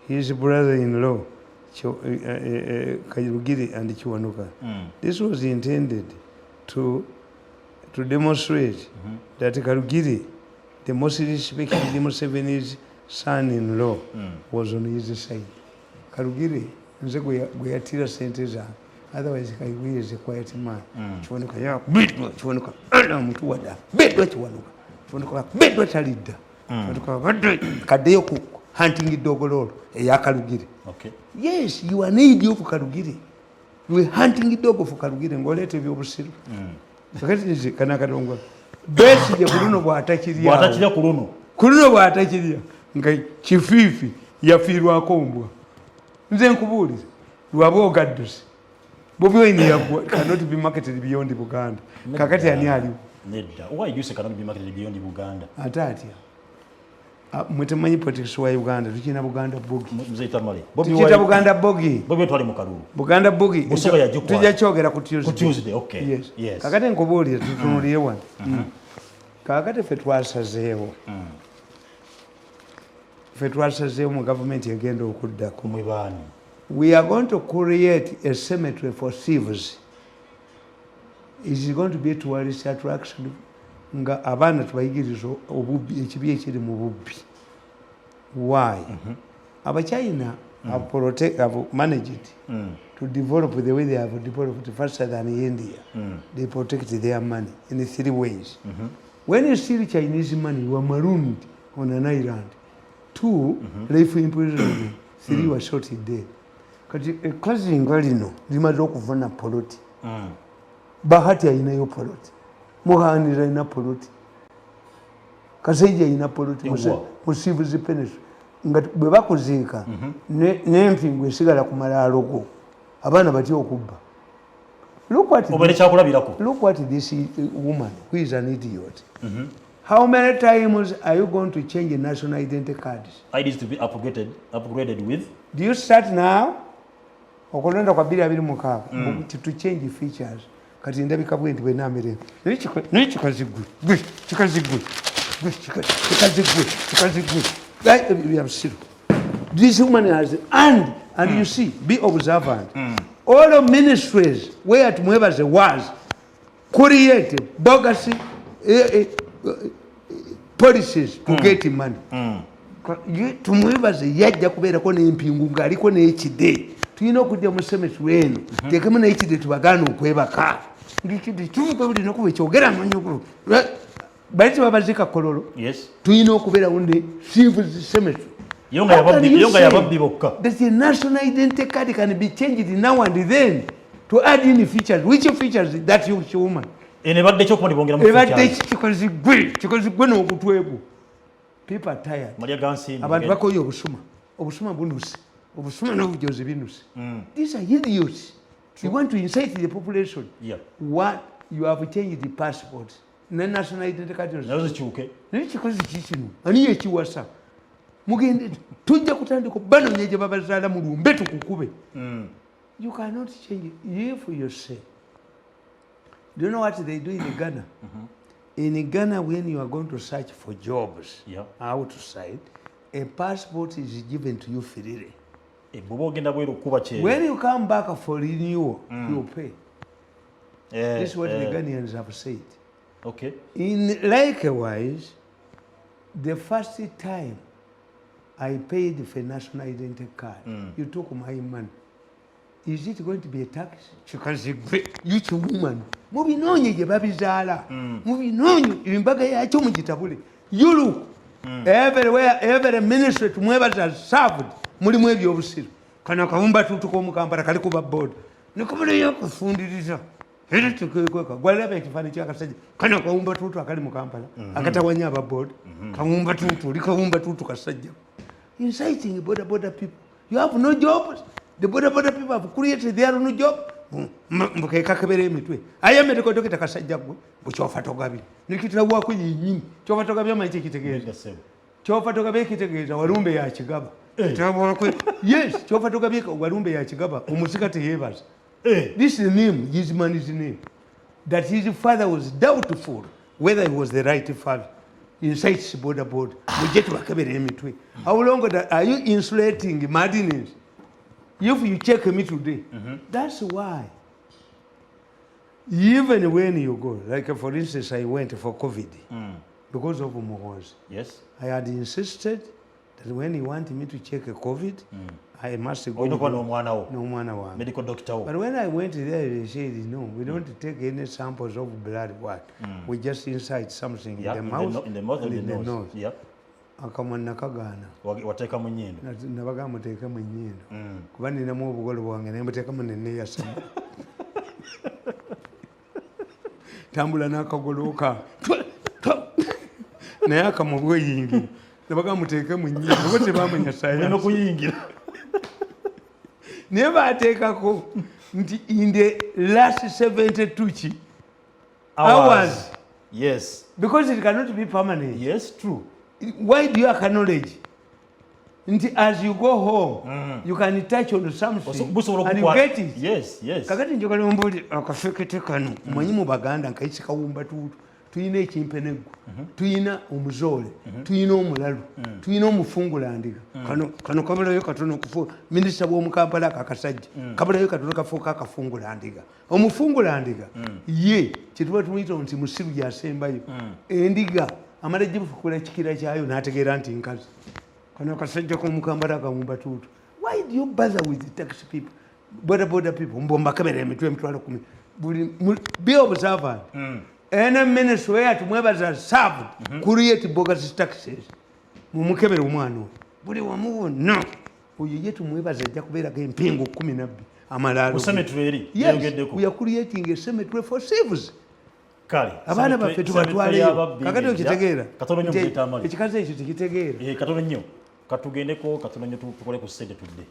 his brother-in-law Kayirugiri and Kiwanuka. This was intended to demonstrate that Karugiri, the most respected Museveni's son-in-law, was on his side. Karugiri, nze gwe yatira sente zange. Otherwise, Karugiri is a quiet man. Kiwanuka yakubidwa, Kiwanuka ala mutuwada, bidwa Kiwanuka. Kiwanuka bidwa talidda. Kiwanuka badde kaddeyo ku hunting dog lolo eya Karugiri. Yes, you are an idiot for Karugiri. You are hunting dog for Karugiri ng'oleeta ebyobusiru. Kakati nze kana katongo. Besigye ku luno bw'atakirya. Bw'atakirya ku luno. Ku luno bw'atakirya nga kifiifi yafiirwako mbwa. Nze nkubuulira lwaba ogadduse. Bobi Wine yaggwa cannot be marketed beyond Buganda. Kakati ani aliwo? Nedda. Why do you say cannot be marketed beyond Buganda? Ate atya? Mwe temumanyi politics wa Uganda, tukirina Buganda Boogie. Mzee Tamale. Bobi Tukiyita Wine Buganda Boogie. Bobi Wine twali mu kalulu. Buganda Boogie. Busoga yagikwata. Tujja kyogera ku Tuesday. Ku Tuesday, okay. Yes. Yes. Kakati nkubuulire tutunuulire wano. Kakati ffe twasazeewo. Ffe twasazeewo mu gavumenti egenda okuddako. Mwe baani? We are going to create a cemetery for thieves. It is going to be a tourist attraction. Nga abaana tubayigiriza obubbi, ekibi ekiri mu bubbi. Why? Abachina have managed to develop the way they have developed faster than India. They protect their money in three ways. When you steal Chinese money, you are marooned on an island. 2, life imprisonment. 3, you are shot dead. Kati ekkazi nga lino limaze okuvuna poloti. Bahati alinayo poloti. Muhanira alina poloti. Kaseija alina poloti. Ewa. Musiibuzi peneso. Nga bwe bakuziika, n'empingu esigala ku malaalo go. Abaana batya okubba. Look what Obeere this, kyakulabirako. look what this woman who is an idiot. How many times are you going to change the national identity cards? IDs to be upgraded with. Do you start now? Okulonda kwa 2026 to change features. Kati ndabika bwe nti bwenamerera, naye kikazi gwe, gwe kikazi gwe, gwe kikazi gwe, kikazi gwe. Ai, bya busiru. This woman has and you see, be observant, all of ministries where Tumwebaze was created bogus policies to get money. Tumwebaze yajja kubeerako n'empingu ng'aliko n'ekide. Tulina okujja mu cemetery eno, teekemu n'ekide, tubagaana okwebaka ngekide kimuka buli naku bwekyogera amanyi bali tebabazika Kololo. Tulina okubeerawo ne civil cemetery. Yo nga yo nga yababbi bokka. That the national identity card can be changed now and then to add in features. Which features that you woman? Eno ebadde ekyokuba nibongeramu Ebadde features. Kikozi gwe, kikozi gwe n'okutwegwo. People are tired. Malya ga nsimbi. Abantu bakoye obusuma. Obusuma bunuse. Obusuma n'obujozi binuse. These are idiots. You want to incite the population. What you have changed the passport. Ne national identity card. Nazo zikyuke. Naye kikozi ki kino? Ani yekiwasa? Mugende, tujja kutandika banoonya gye babazaala mu lumbe tukukube. You cannot change it. If you say, do you know what they do in Ghana? In Ghana, when you are going to search for jobs outside, a passport is given to you freely. Bw'oba ogenda bweru okukuba kyeyo. When you come back for renewal, you pay. This is what the Ghanaians have said. In likewise, the first time I paid for national identity card, you took my money. Is it going to be a tax? Kikazi gwe, you woman. Mubinoonye gye babizaala. Mubinoonye embaga yakyo mugitabule. You look everywhere, every ministry Tumwebaze served, mulimu ebyobusiru. Kano akawumba tuutu k'omu Kampala kali kuba boda. Nikabulayo akafundiriza. Era tekekweka. Gwalaba ekifaananyi ky'akasajja. Kano akawumba tuutu akali mu Kampala. Akatawanya aba boda. Kawumba tuutu, oli kawumba tuutu kasajja. Inciting boda boda people. You have no jobs. The boda boda people have created their own job. Mbu ke kakebera emitwe. Aye medical doctor kasajja gwe. Bukyofa togabye. Nikitirawaako yennyini. Kyofa togabye amanyi kyekitegeeza. Nedda ssebo. Kyofa togabye kitegeeza walumbe ya kigaba. Kitirawaako. Yes, kyofa togabye walumbe ya kigaba. Omusika teyeebaza. This is name, his man's name. That his father was doubtful whether he was the right father. Incites boda boda. Mujje tubakebera emitwe. How long that, are you insulating madness? If you check me today, that's why. Even when you go, like for instance, I went for COVID because of Muhoozi. I had insisted that when he wanted me to check a COVID, I must go. Olina okuba n'omwana wo. N'omwana wange. Medical doctor wo. But when I went there, they said, no, we don't take any samples of blood. What? We just insert something in the mouth, in the mouth and and in the the nose. nose. Akamwa nakagaana. Wateeka mu nnyindo. Nabaga muteeke mu nnyindo. Kuba ninamu obugolo bwange naye mbuteekamu neneyasama. Tambula n'akagolo kange. Naye akamwa bweyingira. Nabaga muteeke mu nnyindo. Oba tebamanya Olina sayansi. okuyingira. Naye baateekako nti in the last 72 ki hours. Because it cannot be permanent. Yes, true. Why do you acknowledge nti as you go home, you can touch on something Busobola and you get it? Yes. Kakati njagala mbuli akafekete kano. Manyi mu Baganda nkayisi kawumba tuutu. Tuyina ekimpeneggo, tuyina omuzoole, tuyina omulalu, tuyina omufungulandiga. Kano kabulayo katono kufu minisita bw'omukampala ako akasajja kabulayo katono kafuuka akafungulandiga. Omufungulandiga ye kyetuba tumuyita nti musiru gyasembayo. Endiga amala gifukula kikira kyayo n'ategeera nti nkazi. Kano akasajja k'omukampala akawumba tuutu. Why do you bother with the tax people, boda boda people? Mbombakebera emitwe 100,000. Buli be observant. Any ministry where Tumwebaze served, create bogus taxes. Mumukebere omwana oyo. Buli wamu wonna. Oyo ye Tumwebaze ajja kubeerako empingu 12. Amalaalo. Ku cemetery eri, Yes, yeyogeddeko. we are creating a cemetery for thieves. Kale, Abaana baffe cemetery tubatwaleyo. y'ababbi Kakati ng'ejja. okitegeera. Katono nnyo Nti muleeta amali. ekikazi ekyo tekitegeera. Katono nnyo. Katugendeko katono nnyo tukole ku ssente tudde.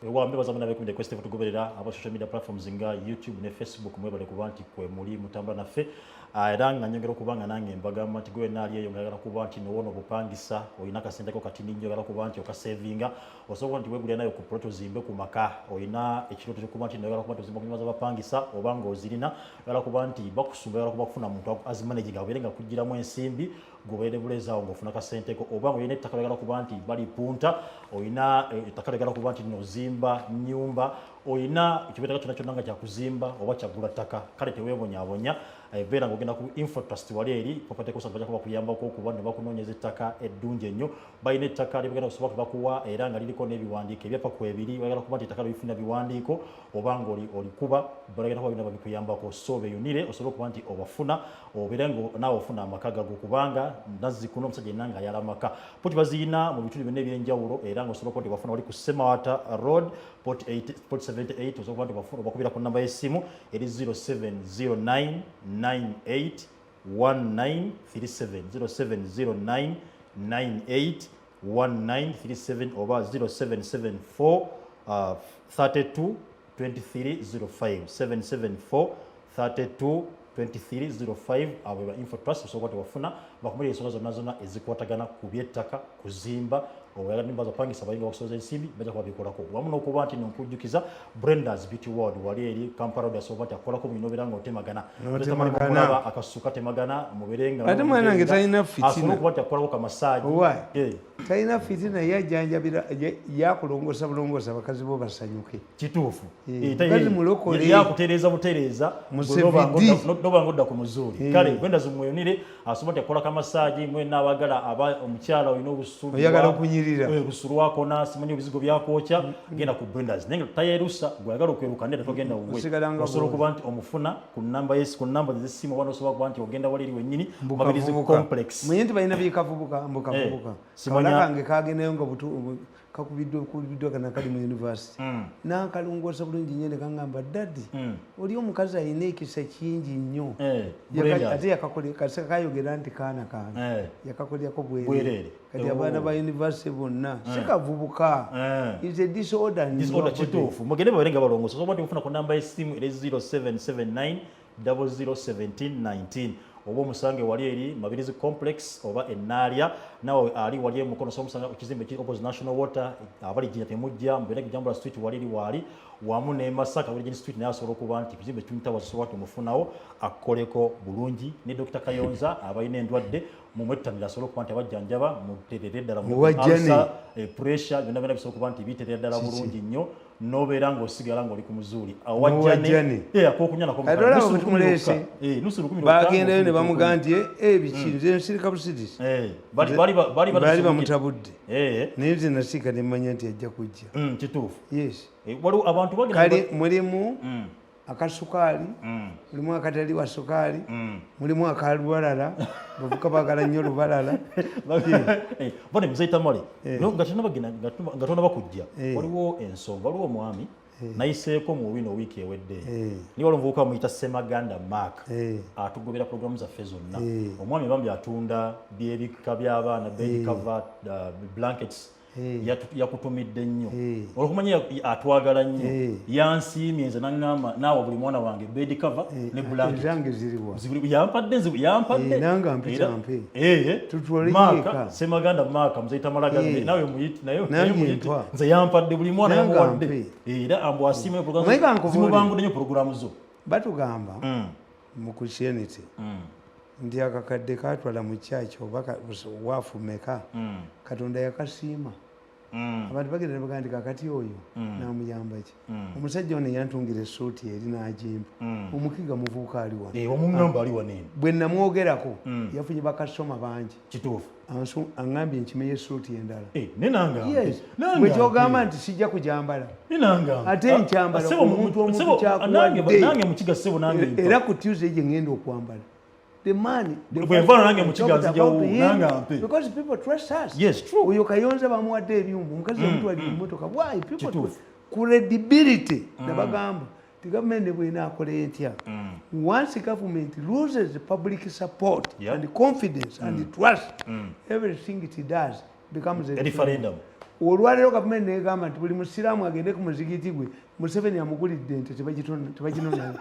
Ewa mbebaza muna bekumide Quest tugoberera aba social media platforms nga YouTube ne Facebook, mwebale kuba nti kwe muli mutambula naffe. Era nga nyongera okuba nga nange mbagamba nti gwe naali eyo ngayagala kuba nti nowona obupangisa, olina akasente ko katini nnyo, oyagala kuba nti okasevinga, osobola nti wegulira nayo ku plot ozimbe ku maka. Olina ekirooto kyokuba nti noyagala kuba nti ozimba ku nyumba z'abapangisa, oba ng'ozirina, oyagala kuba nti bakusumba, oyagala kuba kufuna muntu azimanaging abeere nga kugiramu ensimbi, gobeere buleezaawo ng'ofuna kasenteko. Oba ng'olina ettaka lyagala kuba nti balipunta, olina ettaka lyagala kuba nti nozimba nyumba, olina ekibeetaka kyonna kyonna nga kyakuzimba oba kyagula ttaka, kale teweebonyaabonya. Beera ng'ogenda ku Infotrust wali eri property consultant, bajja kuba kuyambako okuba ne bakunoonyeza ettaka eddungi ennyo. Balina ettaka lyebagenda kusobola kubakuwa era nga liriko n'ebiwandiiko ebyapa ku ebiri. Oyagala kuba nti ettaka lyolifuna biwandiiko oba ng'oli olikuba, bagenda kuba bina babikuyambako. So beyunire osobole okuba nti obafuna, obeere nga naawe ofuna amaka gago, kubanga nazzikuno omusajja yenna ng'ayala amaka. Poti baziyina mu bitundu byonna ebyenjawulo era ng'osobola okuba nti obafuna wali ku Semawata Road, plot 8, plot 78. Osobola kuba nti obakubira ku namba y'essimu eri 0709 98 1937, 0709 98 1937 oba 0774 32 2305, 774 32 2305. Abo ba Infotrust, osobola tebafuna bakumira ensonga zonna zonna ezikwatagana ku byettaka, kuzimba, oyagala nyumba zapangisa, bayinga bakusoboza ensimbi, bajja kuba bikolako. Wamu n'okuba nti nkujjukiza Brendas Beauty World wali eri Kampala Road, asobola nti akolako mu nobeera nga otemagana. N'otemagana. Mulaba akasuka temagana mubeere nga Ate mwana wange talina fitina. Asobola okuba nti akolako kamasaagi. Owaaye. Talina fitina, ye ajjanjabira, yakulongoosa bulongoosa abakazi bo basanyuke. Kituufu. Mukazi mulokole. Yakutereeza butereeza. Musevidi. Noba nga odda ku muzuuli. Kale Brendas mweyonire, asobola nti akola kamasaagi mwena abagala aba omukyala olina obusu Oyagala okunyirira. Olusu lwakona, simanyi obizigo byakwokya, genda ku Brendas. Naye nga tayerusa, gweyagala okweruka nedda, togenda wuwe. Osigala nga Osobola bw'oli. okuba nti omufuna ku namba ku namba z'essimu, oba nosobola kuba nti ogenda wali eri wennyini Mbu Mabirizi kavubuka. Complex. Mwenye nti balina bikavubuka, mbu kavubuka. Simanya. Kawala kange kagendayo nga kakubiddwa kubiddwa kana kali mu university, nakalongoosa bulungi nnyo ne kaŋŋamba, "Daddy, oli omukazi alina ekisa kingi nnyo." Brendas. Ate yakakole kayogera nti kaana kange yakakolyako bwereere. Bwereere. Kati abaana ba university bonna si kavubuka. Is a disorder in Disorder. your body. Kituufu, mugende babeere nga balongoosa. Osobola nti mufuna ku namba y'essimu eri 0779 001719, oba omusange wali eri Mabirizi Complex oba Enaalya. Nawe ali wali emukono osobola omusanga ku kizimbe kiri opposite National Water. Abali Jinja temujja, mubeere ku Jambula Street wali eri waali wamu ne Masaka Virgin Street, naye asobola okuba nti kizimbe Twin Towers osobola nti omufunawo akkoleko bulungi. Ne Dr Kayonza, abalina endwadde mumwettanira, asobole okuba nti abajjanjaba muterere ddala. Muwajjane. Ulcer, pressure, byonna byonna bisobola okuba nti biterera ddala bulungi nnyo, nobeera ng'osigala ng'oli ku muzuuli. Muwajjane. Akokunywa nako. Kati olaba bwe tumuleese, Nusu 15,000. Bagendayo ne bamugamba nti, "Eh, biki, nze nsirika busirisi." Bali Baali bamutabudde, naye nze nasiika ne mmanya nti ajja kujja. Kituufu. Yes. Waliwo abantu bagenda Kale mulimu akasukaali, mulimu akatali wa sukaali, mulimu akalubalala, bavuka baagala nnyo lubalala. Bane Muzeyi Tamale, nga tonabagenda, nga tonaba kujja, waliwo ensonga, waliwo omwami nayiseeko mu wino wiiki ewedde, niye waliwo omuvubuka bamuyita Semaganda Mark, atugobera programu zaffe zonna. Omwami bambi atunda byebika by'abaana, bed cover, blankets. Yakutumidde nnyo olwokumanya atwagala nnyo. Yansiimye nze naŋŋamba naawe buli mwana wange bed cover ne blanket. Ezange ziriwa? Yampadde yampadde. Eh, nange ampita mpe. Tutwale Maaka eka. Semaganda Maaka, Muzeyi Tamalaga, nawe muyite naye Nange naye muyite. ntwa. Nze yampadde buli mwana, Nange yamuwadde. ampe. Era ambu asiime. Omanyi kankubuulire. Zimubangudde nnyo programu zo. Batugamba mu Christianity nti akakadde katwala mu kyaki oba waafumeka, Katonda yakasiima. Abantu bagenda ne bagamba nti kakati oyo namuyamba ki? Omusajja ono yantungira essuuti eri n'agimpa, omukiga muvubuka ali wano. Omuŋŋamba ali wano eno. Bwe namwogerako yafunye bakasitoma bangi. Kituufu. Aŋŋambye nkimeyo essuuti endala. Ne nange ampe. Yes. Nange Bwe ampe. kyogamba nti sijja kujambala, Ne nange ampe. ate nkyambala. Ssebo, Omuntu omuntu ssebo, kyakuwadde. Nange mukiga ssebo, nange mpa. Era ku Tuesday gye ngenda okwambala, the man Bwe nvaano nange mukiga nzijawo, nange ampe. Because people trust us. Yes, true. Oyo Kayonza bamuwadde ebyuma, omukazi yamutwalira emmotoka. Why people Kituufu. Credibility. Nabagamba ti gavumenti bwenaakola etya, once government loses the public support and confidence and trust, everything it does becomes a A referendum. Olwaleero gavumenti negamba nti buli musiraamu agende ku muzigiti gwe, Museveni amugulidde ente, tebaginonayo,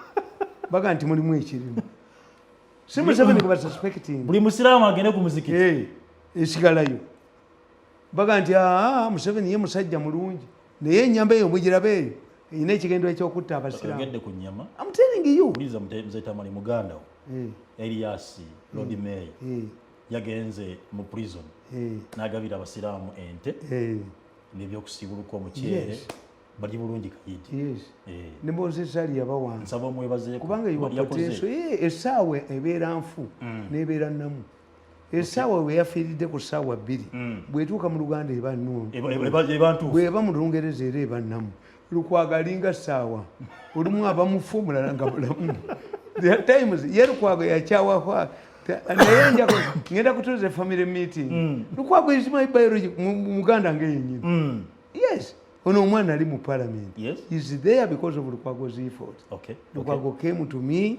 baga nti mulimu ekirimu. Si Museveni gwe basuspecting. Buli musiraamu agende ku muzikiti. Eh, esigalayo baga nti, "Aa, Museveni ye musajja mulungi, naye enyamba eyo mugiraba eyo erina ekigendo ekyokutta abasiraamu." Oyogedde ku nyama. I'm telling you. Uliza Mzee Tamale, muganda wo Elias, Lord Mayor, yagenze mu prison n'agabira abasiraamu ente n'ebyokusiibuluka, omuceere. Bali bulungi kayidi. Ne Moses Ali yabawanga. Nsaba omwebazeeko. Kubanga iwa Yakoze. potential. Essaawa ebeera nfu n'ebeera nnamu. Essaawa we yafiiridde ku ssaawa 2, bw'etuuka mu Luganda eba nnungi. Eba ntuufu. Bw'eba mu Lungereza era eba nnamu. Lukwago alinga ssaawa, olumu aba mufu, omulala nga mulamu. There are times ye Lukwago yakyawako, naye ngenda kutuuza family meeting. Lukwago is my biology muganda ngeyenyini. Yes, ono omwana ali mu parliament is there because of Lukwago's effort. Lukwago came to me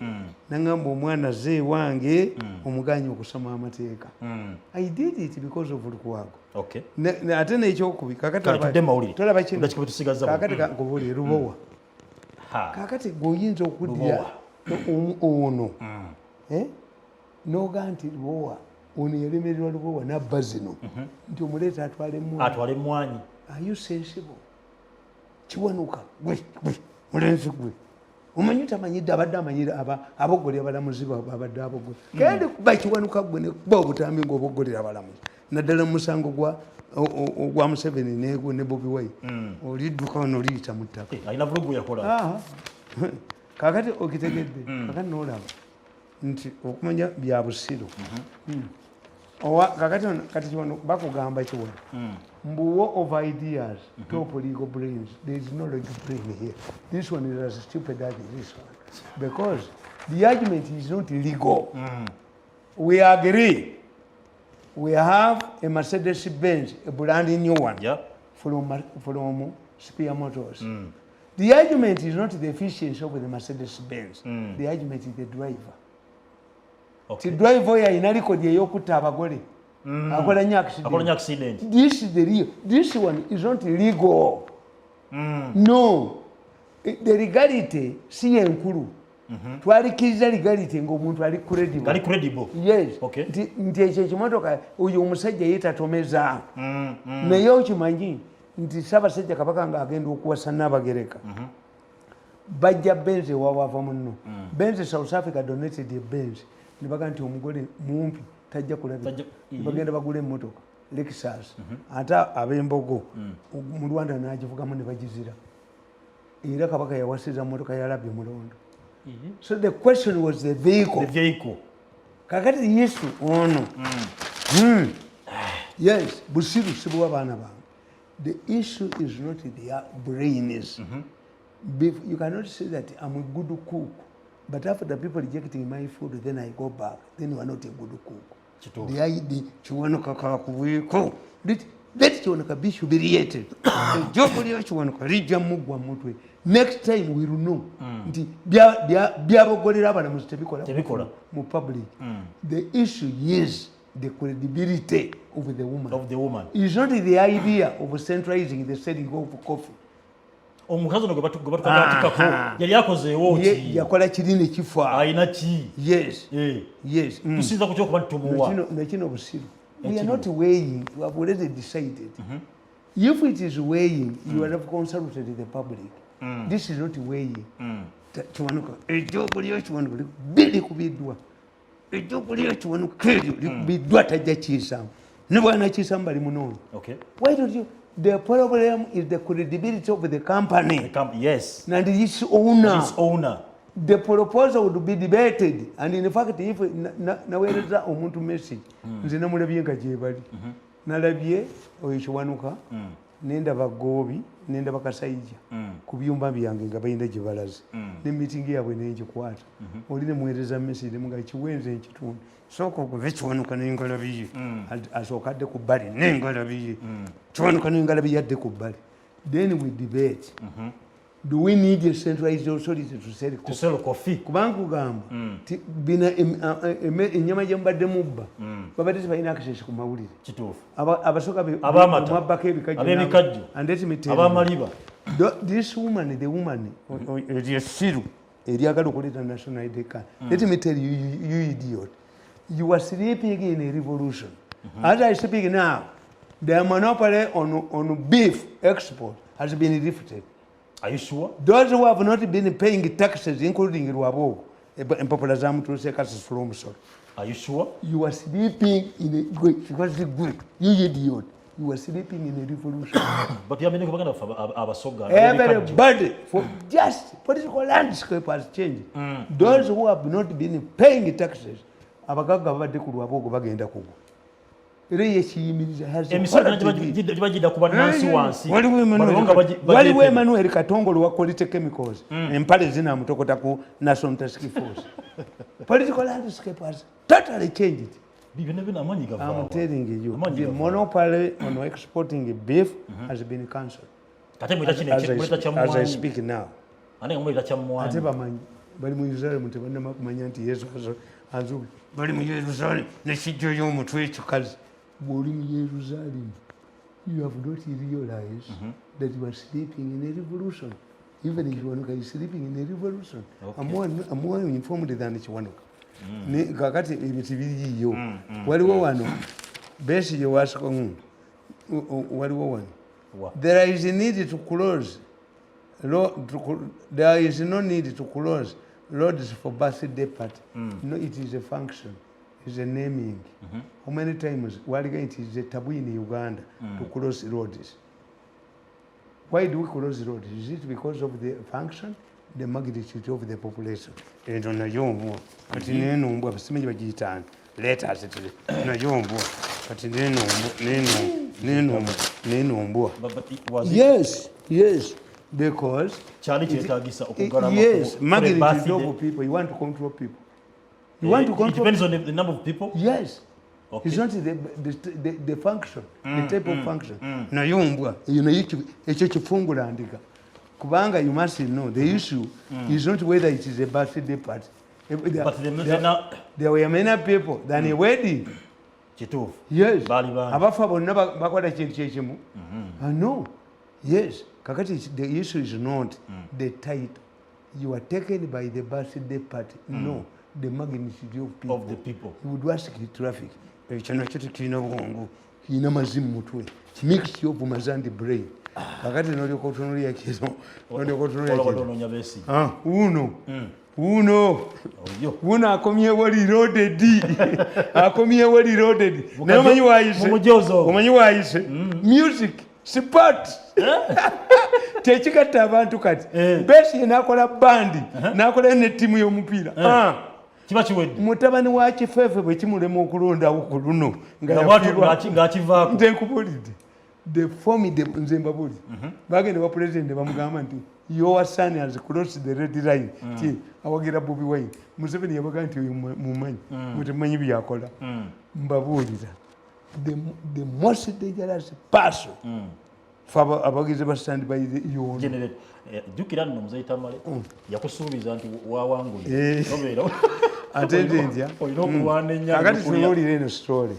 nangamba, "Omwana ze wange omuganye okusoma amateeka." I did it because of Lukwago. Ate nekyokubi kakati Kale, tudde mu mawulire. Tolaba kino. Eddakiika bwe tusigazza. Kakati nkubuulire Lubowa. Kakati gweoyinza okuddira Lubowa. ono, eh? Noga nti Lubowa ono yalemererwa, Lubowa nabba zino, nti omuleeta atwala emwanyi. Atwala emmwanyi. Are you sensible? Kiwanuka gwe, gwe mulenzi gwe omanyi tamanyidde, abadde amanyire aboggolera abalamuzi, babadde aboggole kende kuba Kiwanuka gwe nekuba obutambi ngaoboggolera abalamuzi, naddala mu musango gwa ogwa Museveni ne Bobi Wine, olidduka wano oliyita mu ttaka. Eh, alina vulugu yakola. Aha. Kakati okitegedde, kakati nolaba nti okumanya bya busiru. Kakati kati kiwano bakugamba, kiwano mbu war of ideas, top legal brains. There is no legal brain here. This one is as stupid as this one, because the argument is not legal. We agree we have a Mercedes Benz, a brand new one from Spear Motors. The argument is not the efficiency of the Mercedes Benz. The argument is the driver. Ti driver oyo alina record ey'okutta abagole, akola nnyo accident. Akola nnyo accident. This is the real, this one is not legal. No, the legality si yenkulu. Twalikiriza legality ng'omuntu ali credible. Ngali credible. Yes. Nti ekyo ekimotoka, oyo omusajja ye tatomeza. Naye okimanyi nti Ssaabasajja Kabaka ng'agenda okuwasa Naabagereka, bajja Benz ewawaava munno. Benz, South Africa donated a Benz, ne baga nti omugole mumpi tajja kulabika. Ne bagenda bagula emmotoka Lexus, ate ab'embogo mu Rwanda n'agivugamu ne bagizira. Era Kabaka yawasiza mmotoka ya Labbi Mulondo. So the question was the vehicle. The vehicle. Kakati yesu ono. Yes, busiru sibuwa baana bange. The issue is not their brains. You cannot say that I'm a good cook, but after the people rejecting my food, then I go back, then you are not a good cook. Kituufu. The idea Kiwanuka kakubuiko, let Kiwanuka be humiliated. Ejjogo lya Kiwanuka lijja muggwa mutwe. Next time we will know nti byabogolera abalamuzi tebikola. Tebikola. Mu public. The issue is the credibility of the woman. Of the woman. Is not the idea of centralizing the selling of coffee. Omukazi ono gwe batukakatikako yali akozeewo ki? Yakola kiri nekifa. Alina ki? Yes. Eh. Yes. Tusinza ku kyokuba nti tumuwa. Nekino busiru. We are not weighing, we have already decided. If it is weighing, you have consulted the public. This is not weighing. Kiwanuka, ejjogo lya Kiwanuka likubiddwa, ejjogo lya Kiwanuka eryo likubiddwa, tajja kiisaamu, ne bwanakiisaamu bali munoono. Why don't you? The problem is the credibility of the company and its owner. Its owner. The proposal would be debated, and in fact, if naweereza omuntu message, nze namulabye nga gyebali, nalabye oyo Kiwanuka, nendaba Goobi, nendaba Kasayija ku byumba byange nga balina gye balaze ne meeting yaabwe nengikwata. Oli nemuweereza message nemuga kiwenze nkitundu, sooka okuve Kiwanuka n'engalabi ye. Asooka adde ku bbali n'engalabi ye. Kiwanuka n'engalabi ye adde ku bbali, then we debate. Do we need a centralized authority to sell To coffee? Sell coffee. Kubanga kugamba ti bina ennyama gye mubadde mubba, babadde tebalina access ku mawulire. Kituufu. Abasoga Ab'amata. mwabbako ebikajjo Ab'ebikajjo. And let me tell you, Ab'amaliba. This woman, the woman, eri esiru. Eryagala okuleeta national ID card. Let me tell you, you idiot, you are sleeping in a revolution. As I speak now, the monopoly on beef export has been lifted. Are you sure? Those who have not been paying taxes, including Rwabwogo, empapula zamutuuse, kasasula omusolo. Are you sure? You are sleeping in a great, because the you idiot, you are sleeping in a revolution. But yameneko baganda baffe Abasoga. Everybody, for just political landscape has changed. Those who have not been paying taxes, abagagga babadde ku Lwabwogo bagenda kugwa. Era yekiyimiriza. Emisolo giba gidda ku bannansi wansi. Waliwo Emmanuel Katongole wa Quality Chemicals, empale zinamutokota ku National Task Force. Political landscape has totally changed. I'm telling you, the monopoly on exporting beef has been cancelled. As I speak now. Ate bamanyi bali mu Yerusalemu, tebannama kumanya nti Yesu azuke. Bali mu Yerusalemu nekijjoyo omutwe ekikazi. Bw'oli mu Yerusalemu, you have not realized that you are sleeping in a revolution. Even Kiwanuka is sleeping in a revolution. I'm more informed than Kiwanuka. Kakati ebyo tebiriiyo. Waliwo wano Besigye wasiko, waliwo wano, there is a need to close, there is no need to close roads for birthday party. No, it is a function, is a naming. How many times waliga it is a taboo in Uganda to close roads. Why do we close roads? Is it because of the function, the magnitude of the population? Eno nayo mbwa kati neno mbwa, simanyi bagiyitaani letters nayo mbwa kati neno neno neno mbwa. Yes, because kyali kyetagisa okuggala. Yes, magnitude of people. You want to control people, you want to control. It depends on the number of people. Yes. Okay. It's not the function, the type of function. Nayo mbwa eyo nayo ekyo kifungula ndiga, kubanga you must know the issue is not whether it is a birthday party. But there were many people than a wedding. Kituufu. Yes, abafa bonna bakola kintu kyekimu? No. Yes, kakati the issue is not the title. You are taken by the birthday party. No, the magnitude of people. Of the people. You would ask the traffic. Ekyo nakyo tekirina bwongo, kirina mazi mu mutwe, mixture of mazi and brain. Kakati nolyoka otunulya kino, nolyoka otunulya kino, uno uno uno akomyewo reloaded, akomyewo reloaded. Naye omanyi wayise, omanyi wayise music sport tekigatta abantu. Kati Besigye nakola bandi, nakola ne ttiimu y'omupiira. Kiba kiwedde. Mutabani wa Kifeefe bwe kimulema okulondawo ku luno ng'akivaako. Nze nkubulidde, the formidable, nze mbabulidde, bagenda wa president, bamugamba nti your son has crossed the red line, ti awagira Bobi Wine. Museveni yabaga nti oyo mumanyi, mutemanyi byakola. Mbabuulira, the most dangerous person fe abagizi ba stand by yono. Jjukira nno Muzeyi Tamale yakusuubiza nti wawangulire. Ate nze ntya? Olina okulwana ennyo. Kakati tunuulira eno story.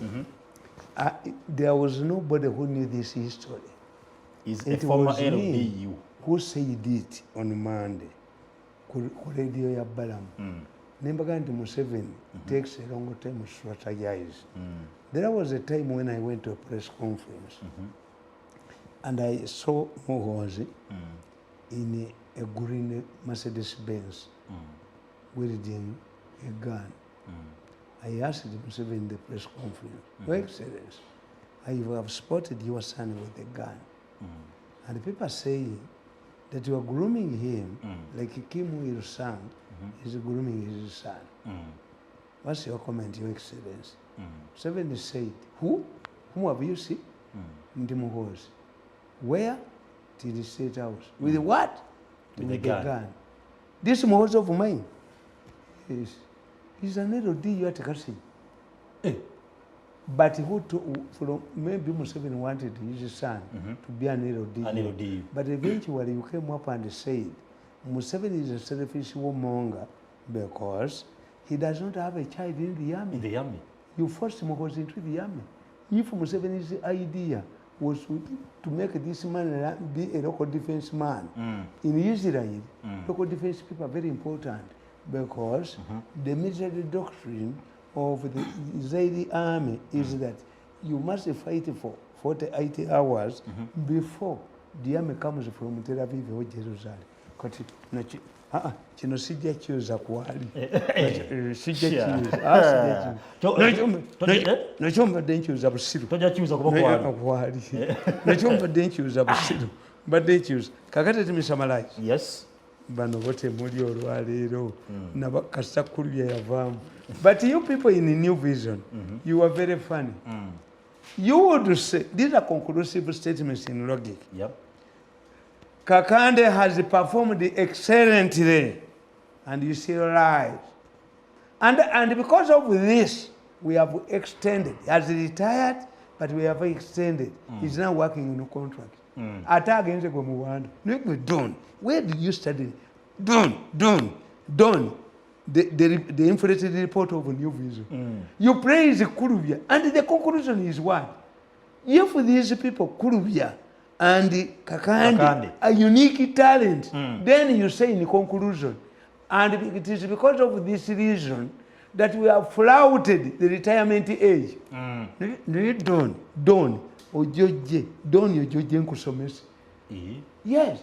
There was nobody who knew this history. Is a It former was me LDU who said it on Monday ku radio ya Balamu. Nembaga nti Museveni takes a long time to strategize. There was a time when I went to a press conference and I saw Muhoozi in a green Mercedes Benz wielding a gun. I asked Museveni in the press conference, Your Excellency, I have spotted your son with a gun. And people are saying that you are grooming him like Kim Il Sung is grooming his son. What's your comment, Your Excellency? Museveni said, who? Whom have you seen? Ndi Muhoozi. Where? To the State House. With what? With With a a gun. Gun. This Muhoozi of mine is he's an LDU at Kassim. But who to, from maybe Museveni wanted his son to be an LDU. An LDU. But eventually you came up and said, Museveni is a selfish warmonger because he does not have a child in the army. In the army. You forced Muhoozi into the army. If Museveni's idea was to make this man be a local defense man. In Israel, local defense people are very important because the military doctrine of the Israeli army is that you must fight for 48 hours before the army comes from Tel Aviv or Jerusalem. Kati kino sijja kyoza kwali. Sijja kyoza. Ah, sijja kyoza. Nakyo mbadde nkyuza busiru. Tojja kyuza kuba kwali. Kwali. Nakyo mbadde nkyuza busiru. Mbadde nkyuza. Kakati let me summarize. Yes. Bano bo temuli olwaleero. Kasita Kulubya yavaamu. But you people in New Vision, you are very funny. You would say, these are conclusive statements in logic. Kakande has performed excellently, and you see lies. And because of this, we have extended. He has retired, but we have extended. He's now working on a contract. Ate agenze gwe muwanda. Naye Don, where did you study? Don, Don, Don, the inflated report of New Vision. You praise Kulubya, and the conclusion is what? If these people, Kulubya and Kakande, Kakande, a unique talent, then you say in conclusion, and it is because of this reason that we have flouted the retirement age. Naye Don, Don, ojojje, Don ojojje nkusomese. Yes.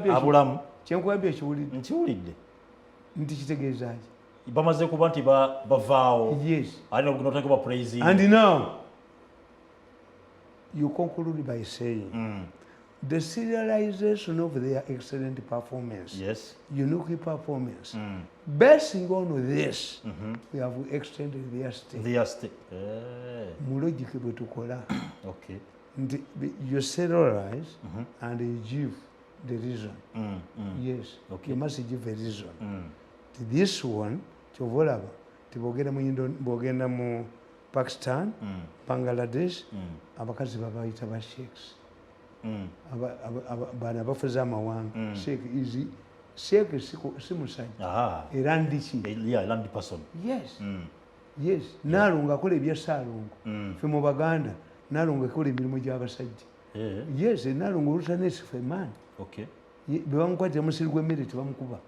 Abulamu. Kyenkugambye ekiwulidde. Nkiwulidde. Nti kitegeeza ki? Bamaze kuba nti bavaawo. Yes. Ate n'otandika ba praising. And now, you conclude by saying, the serialization of their excellent performance, unique performance, basing on this, we have extended their stay. Their stay. Mu logic bwe tukola. Nti you serialize and you give the reason. Yes. You must give a reason. This one, kyova olaba, tibogenda mu bogenda mu Pakistan, Bangladesh, abakazi babayita ba sheikhs. Bano abafuze amawanga. Sheikh is sheikh si musajja. Era ndiki? Yeah, land person. Yes. Yes. Nalongo akola ebya Ssaalongo. Ffe mu Baganda, Nalongo akola emirimu gy'abasajja. Yes, Nalongo olutanesi ffe man. Bwe bamukwatira musiri gw'emmere tebamukuba.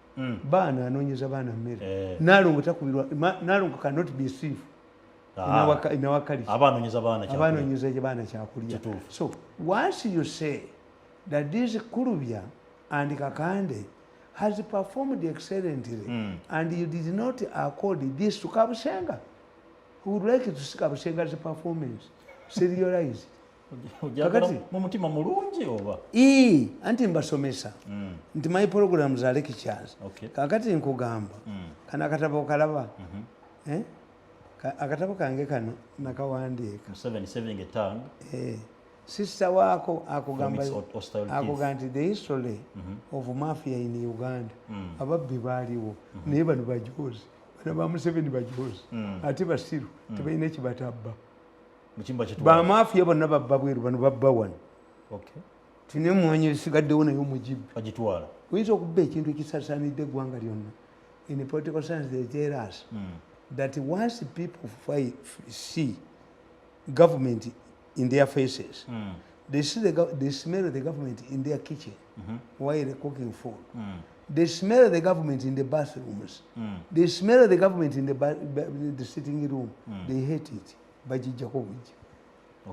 Baana anoonyeza baana mmere. Nalongo takubirwa, Nalongo cannot be thief. In our culture. Abanoonyeza baana kyakulya. Abanoonyeza baana kyakulya. So, once you say that this Kulubya and Kakande has performed excellently, and you did not accord this to Kabushenga, who would like to see Kabushenga's performance serialized. Kakati mu mutima mulungi oba? Anti mbasomesa. Nti my programs are lectures. Kakati nkugamba. Kana akatabo kalaba. Akatabo kange kano nakawandiika. Museveni saving a tongue. Sister wako akugamba From its akugamba nti the history of mafia in Uganda. Ababbi baaliwo. Naye bano bajoozi. Bano ba Museveni bajoozi. Ate basiru tebalina kibatabba. Mukimba kyetwala. Ba mafia bonna babba bweru, bano babba wano. Tine emwanyi esigaddewo naye omugibbe. Bagitwala. Oyinza okubba ekintu ekisasaanidde eggwanga lyonna. In political science they tell us that once people see government in their faces, they see they smell the government in their kitchen while they're cooking food. They smell the government in the bathrooms. They smell the government in the sitting room. They hate it. Bajijjako bujja.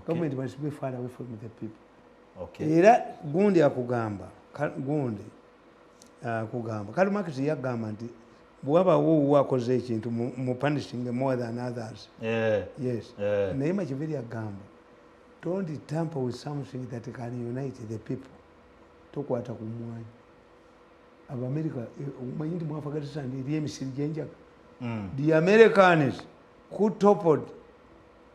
Government must be far away from the people. Era gundi akugamba, gundi akugamba. Karl Marx yagamba nti bw'abaawo owuwo akoze ekintu mu punishing more than others. Yes. Naye Machiavelli agamba, don't tamper with something that can unite the people. Tokwata ku mmwanyi. Abamerika, omanyi nti mu Afghanistan eri emisiri gy'enjaga. The Americans who toppled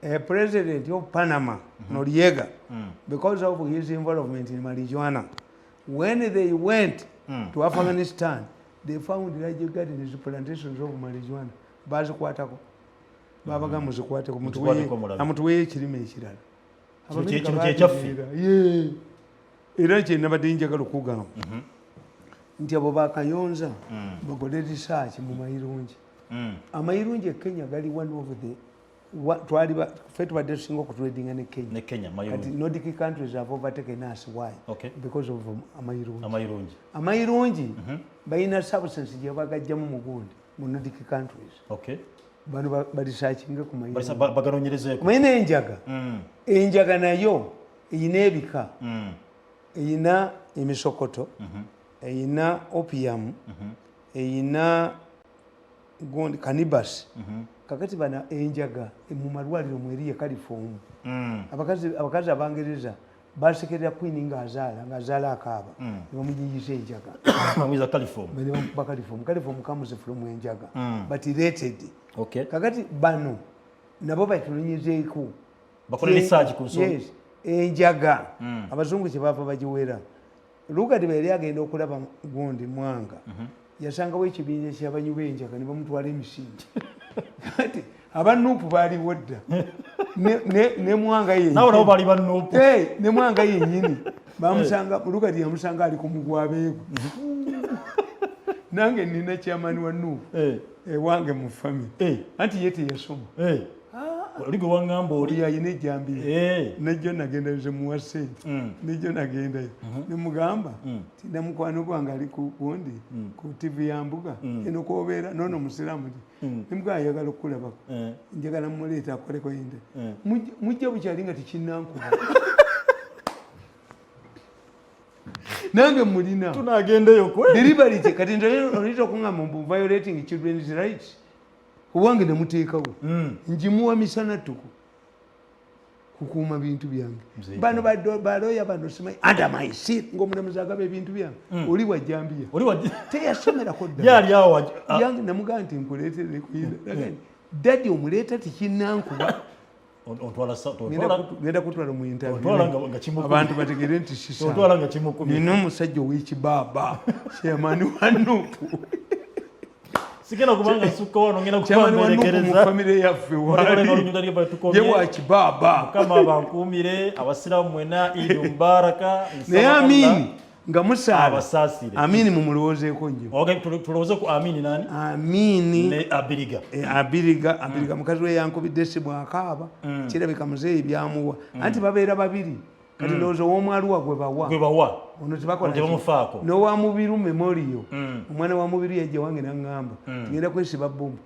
a president of Panama, Noriega, because of his involvement in marijuana. When they went to Afghanistan, they found large gardens, plantations of marijuana. Bazikwatako. Babaga muzikwateko, Muzikwateko mulabe. amutuweyo ekirime ekirala. Kino Abamerika kye kyaffe. bategeera. Yee. Era kye nabadde njagala okugamba. Nti abo bakayonza bakole research mu mayirungi. Amayirungi e Kenya gali one of the Twali ffe tubadde tusinga okutradinga ne Kenya. Ne Kenya. Kati Mayirungi. Nordic countries have overtaken us. Why? Because of amayirungi. Amayirungi. Amayirungi balina substance gye bagajjamu mugundi mu Nordic countries. Bano baresearchinge ku mayirungi. Baganonyerezeeko. Omanyi n'enjaga, enjaga nayo eyina ebika, eyina emisokoto, eyina opium, eyina gundi cannabis. Kakati bana enjaga mu malwaliro mweri ye chloroform. Abakazi abangereza basekerera queen ng'azaala akaaba, ne bamuyiyisa enjaga. Bamwiza chloroform. Ne bamukuba chloroform. Chloroform comes from enjaga, but rated. Kakati bano nabo batunonyezeeko. Bakole research ku nsonga. Yes, enjaga abazungu kyebava bagiwera. Lugard bwe yali agenda okulaba gundi Mwanga, yasangawo ekibinja kyabanywi b'enjaga ne bamutwala emisinde. Kati abanuupu baaliwo dda. Ne Mwanga yennyini. Nabo nabo bali banuupu. Eh, ne Mwanga yennyini bamusanga, Lugard yamusanga ali ku mugwabeego. Nange nina chairman wa nuupu ewange mu family. Anti ye teyasoma. Oli gwe waŋŋamba oli. Oli ayina ejjambiya. Nejjo nagenda nze muwa sente. Nejjo nagendayo nemugamba ti namukwano gwange ali ku gundi ku TV ya Mbuga eno kwobeera nono musiraamu ti nemugamba ayagala okukulabako. Njagala muleeta akoleko inde. Mujja bukyali nga tekinnankuba, nange mulina. Tunagendeyo kwe. Deliberately. Kati nze oyinza okuŋŋamba mbu violating children's rights, owange nemuteekawo, njimuwa misana ttuku kukuuma bintu byange. Mzee. Bano baloya bano simanyi under my seat ng'omulamuzi agaba ebintu byange, oli wajambiya. Oli wa Teyasomerako ye ddala. Ali awo Yange namugamba nti nkuleetere kuyinda daddy omuleeta tekinnankuba. Ontwala tontwala. Ngenda kutwala mu interview. Ontwala nga kimukubye. Abantu bategere nti sisa. Ontwala nga kimukubye. Nina omusajja ow'ekibaaba, chairman wa Nuupu. Sigenda kubanga nsukka wano, ngenda Chairman wa Nuupu mu kuba mberekereza. famire yaffe Wali waali. olunyuta lye tukomye. Ye wa kibaaba. Mukama abankuumire, abasiraamu mwena Idi Mubaraka. Naye Nsaba Amini Allah nga musaala abasaasire. Amini mumulowoozeeko nnyo. Okay, tulowooze ku Amini nani? Amini. Ne Abiriga. Eh, Abiriga, Abiriga mukazi we yankubidde essimu akaaba. Kirabika muzeeyi byamuwa, anti babeera babiri. Kati ndowooza ow'omwaluwa gwe bawa. Gwe bawa. Ono tebakola. Ono tebamufaako. N'owa Mubiru Memorial, omwana wa Mubiru yajja wange naŋŋamba tugenda kwesiba bomu.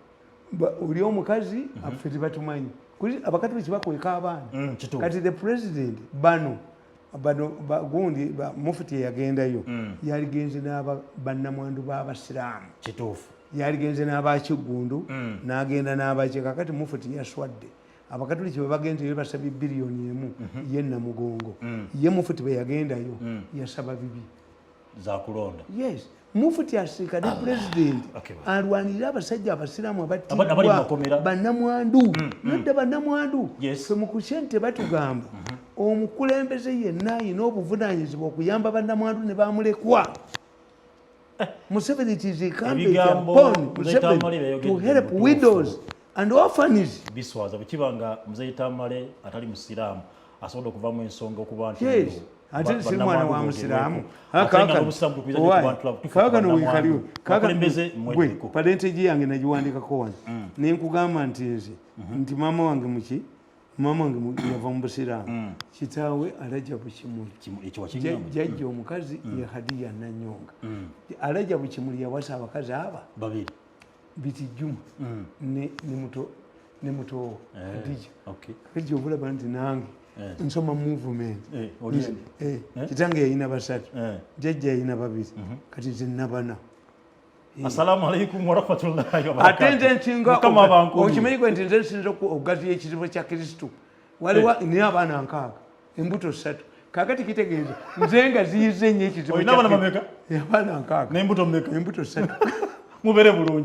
Oli omukazi affe tebatumanyi. Abakatuliki bakweka abaana. Kituufu. Kati the president bano bano gundi mufuti eyagendayo yaligenze n'aba bannamwandu b'abasiraamu. Kituufu. Yaligenze n'abakiggundu, n'agenda n'abaki. Kakati mufuti yaswadde. Abakatuliki bwe bagenzeyo basabye 1 biliyoni ye Namugongo. Ye mufuti bwe yagendayo yasaba bibi. Za kulonda. Yes, mufuti asinkane president, Okay. alwanirire abasajja abasiraamu Abali mu makomera. abattibwa, bannamwandu nodda bannamwandu. Yes. Fe mu kusente batugamba omukulembeze yenna ayina obuvunanyizibwa okuyamba bannamwandu ne bamulekwa. Museveni, it is incumbent Ebigambo upon Mzee Tamale Museveni byayogedde to help mu butuufu. widows and orphans. Biswaza bwe kiba nga Muzeeyi Tamale atali musiraamu asobodde okuvamu ensonga okuba nti Yes. nno Ate siri mwana wa bannamwandu musiraamu. boogerweko. Ate nga n'obusiraamu bukubiriza nnyo Why? ku bantu tufe Kaakano bannamwandu. weekaliwo. Bakulembeze Gwe mweddeko. parentage yange nagiwandikako wano nenkugamba nti nze nti maama wange muki, maama wange yava mu busiraamu, kitaawe Alajja Bukimuli. Ekyo wakiŋŋamba. Jjajja omukazi ye Hadiya Nanyonga. Alajja Bukimuli yawasa abakazi aba Babiri. Biti Juma ne mutowo Hadija. Kakati obulaba nti nange nsoma movement. Oli Kitange yayina basatu, jjajja yayina babiri, kati nze nabana. Assalamu alaikum warahmatullahi Ate wabarakatuh. nze nsinga Mukama abankuumire. okimanyi gwe nti nze nsinza okugaziya ekizibu kya Kristo. Waliwo naye abaana 60, embuto ssatu. Kakati kitegeeza nze nga ziyize nnyo ekizibu Olina kya abaana Kristo. bameka? Abaana 60. N'embuto mmeka? Embuto ssatu. Mubeere bulungi.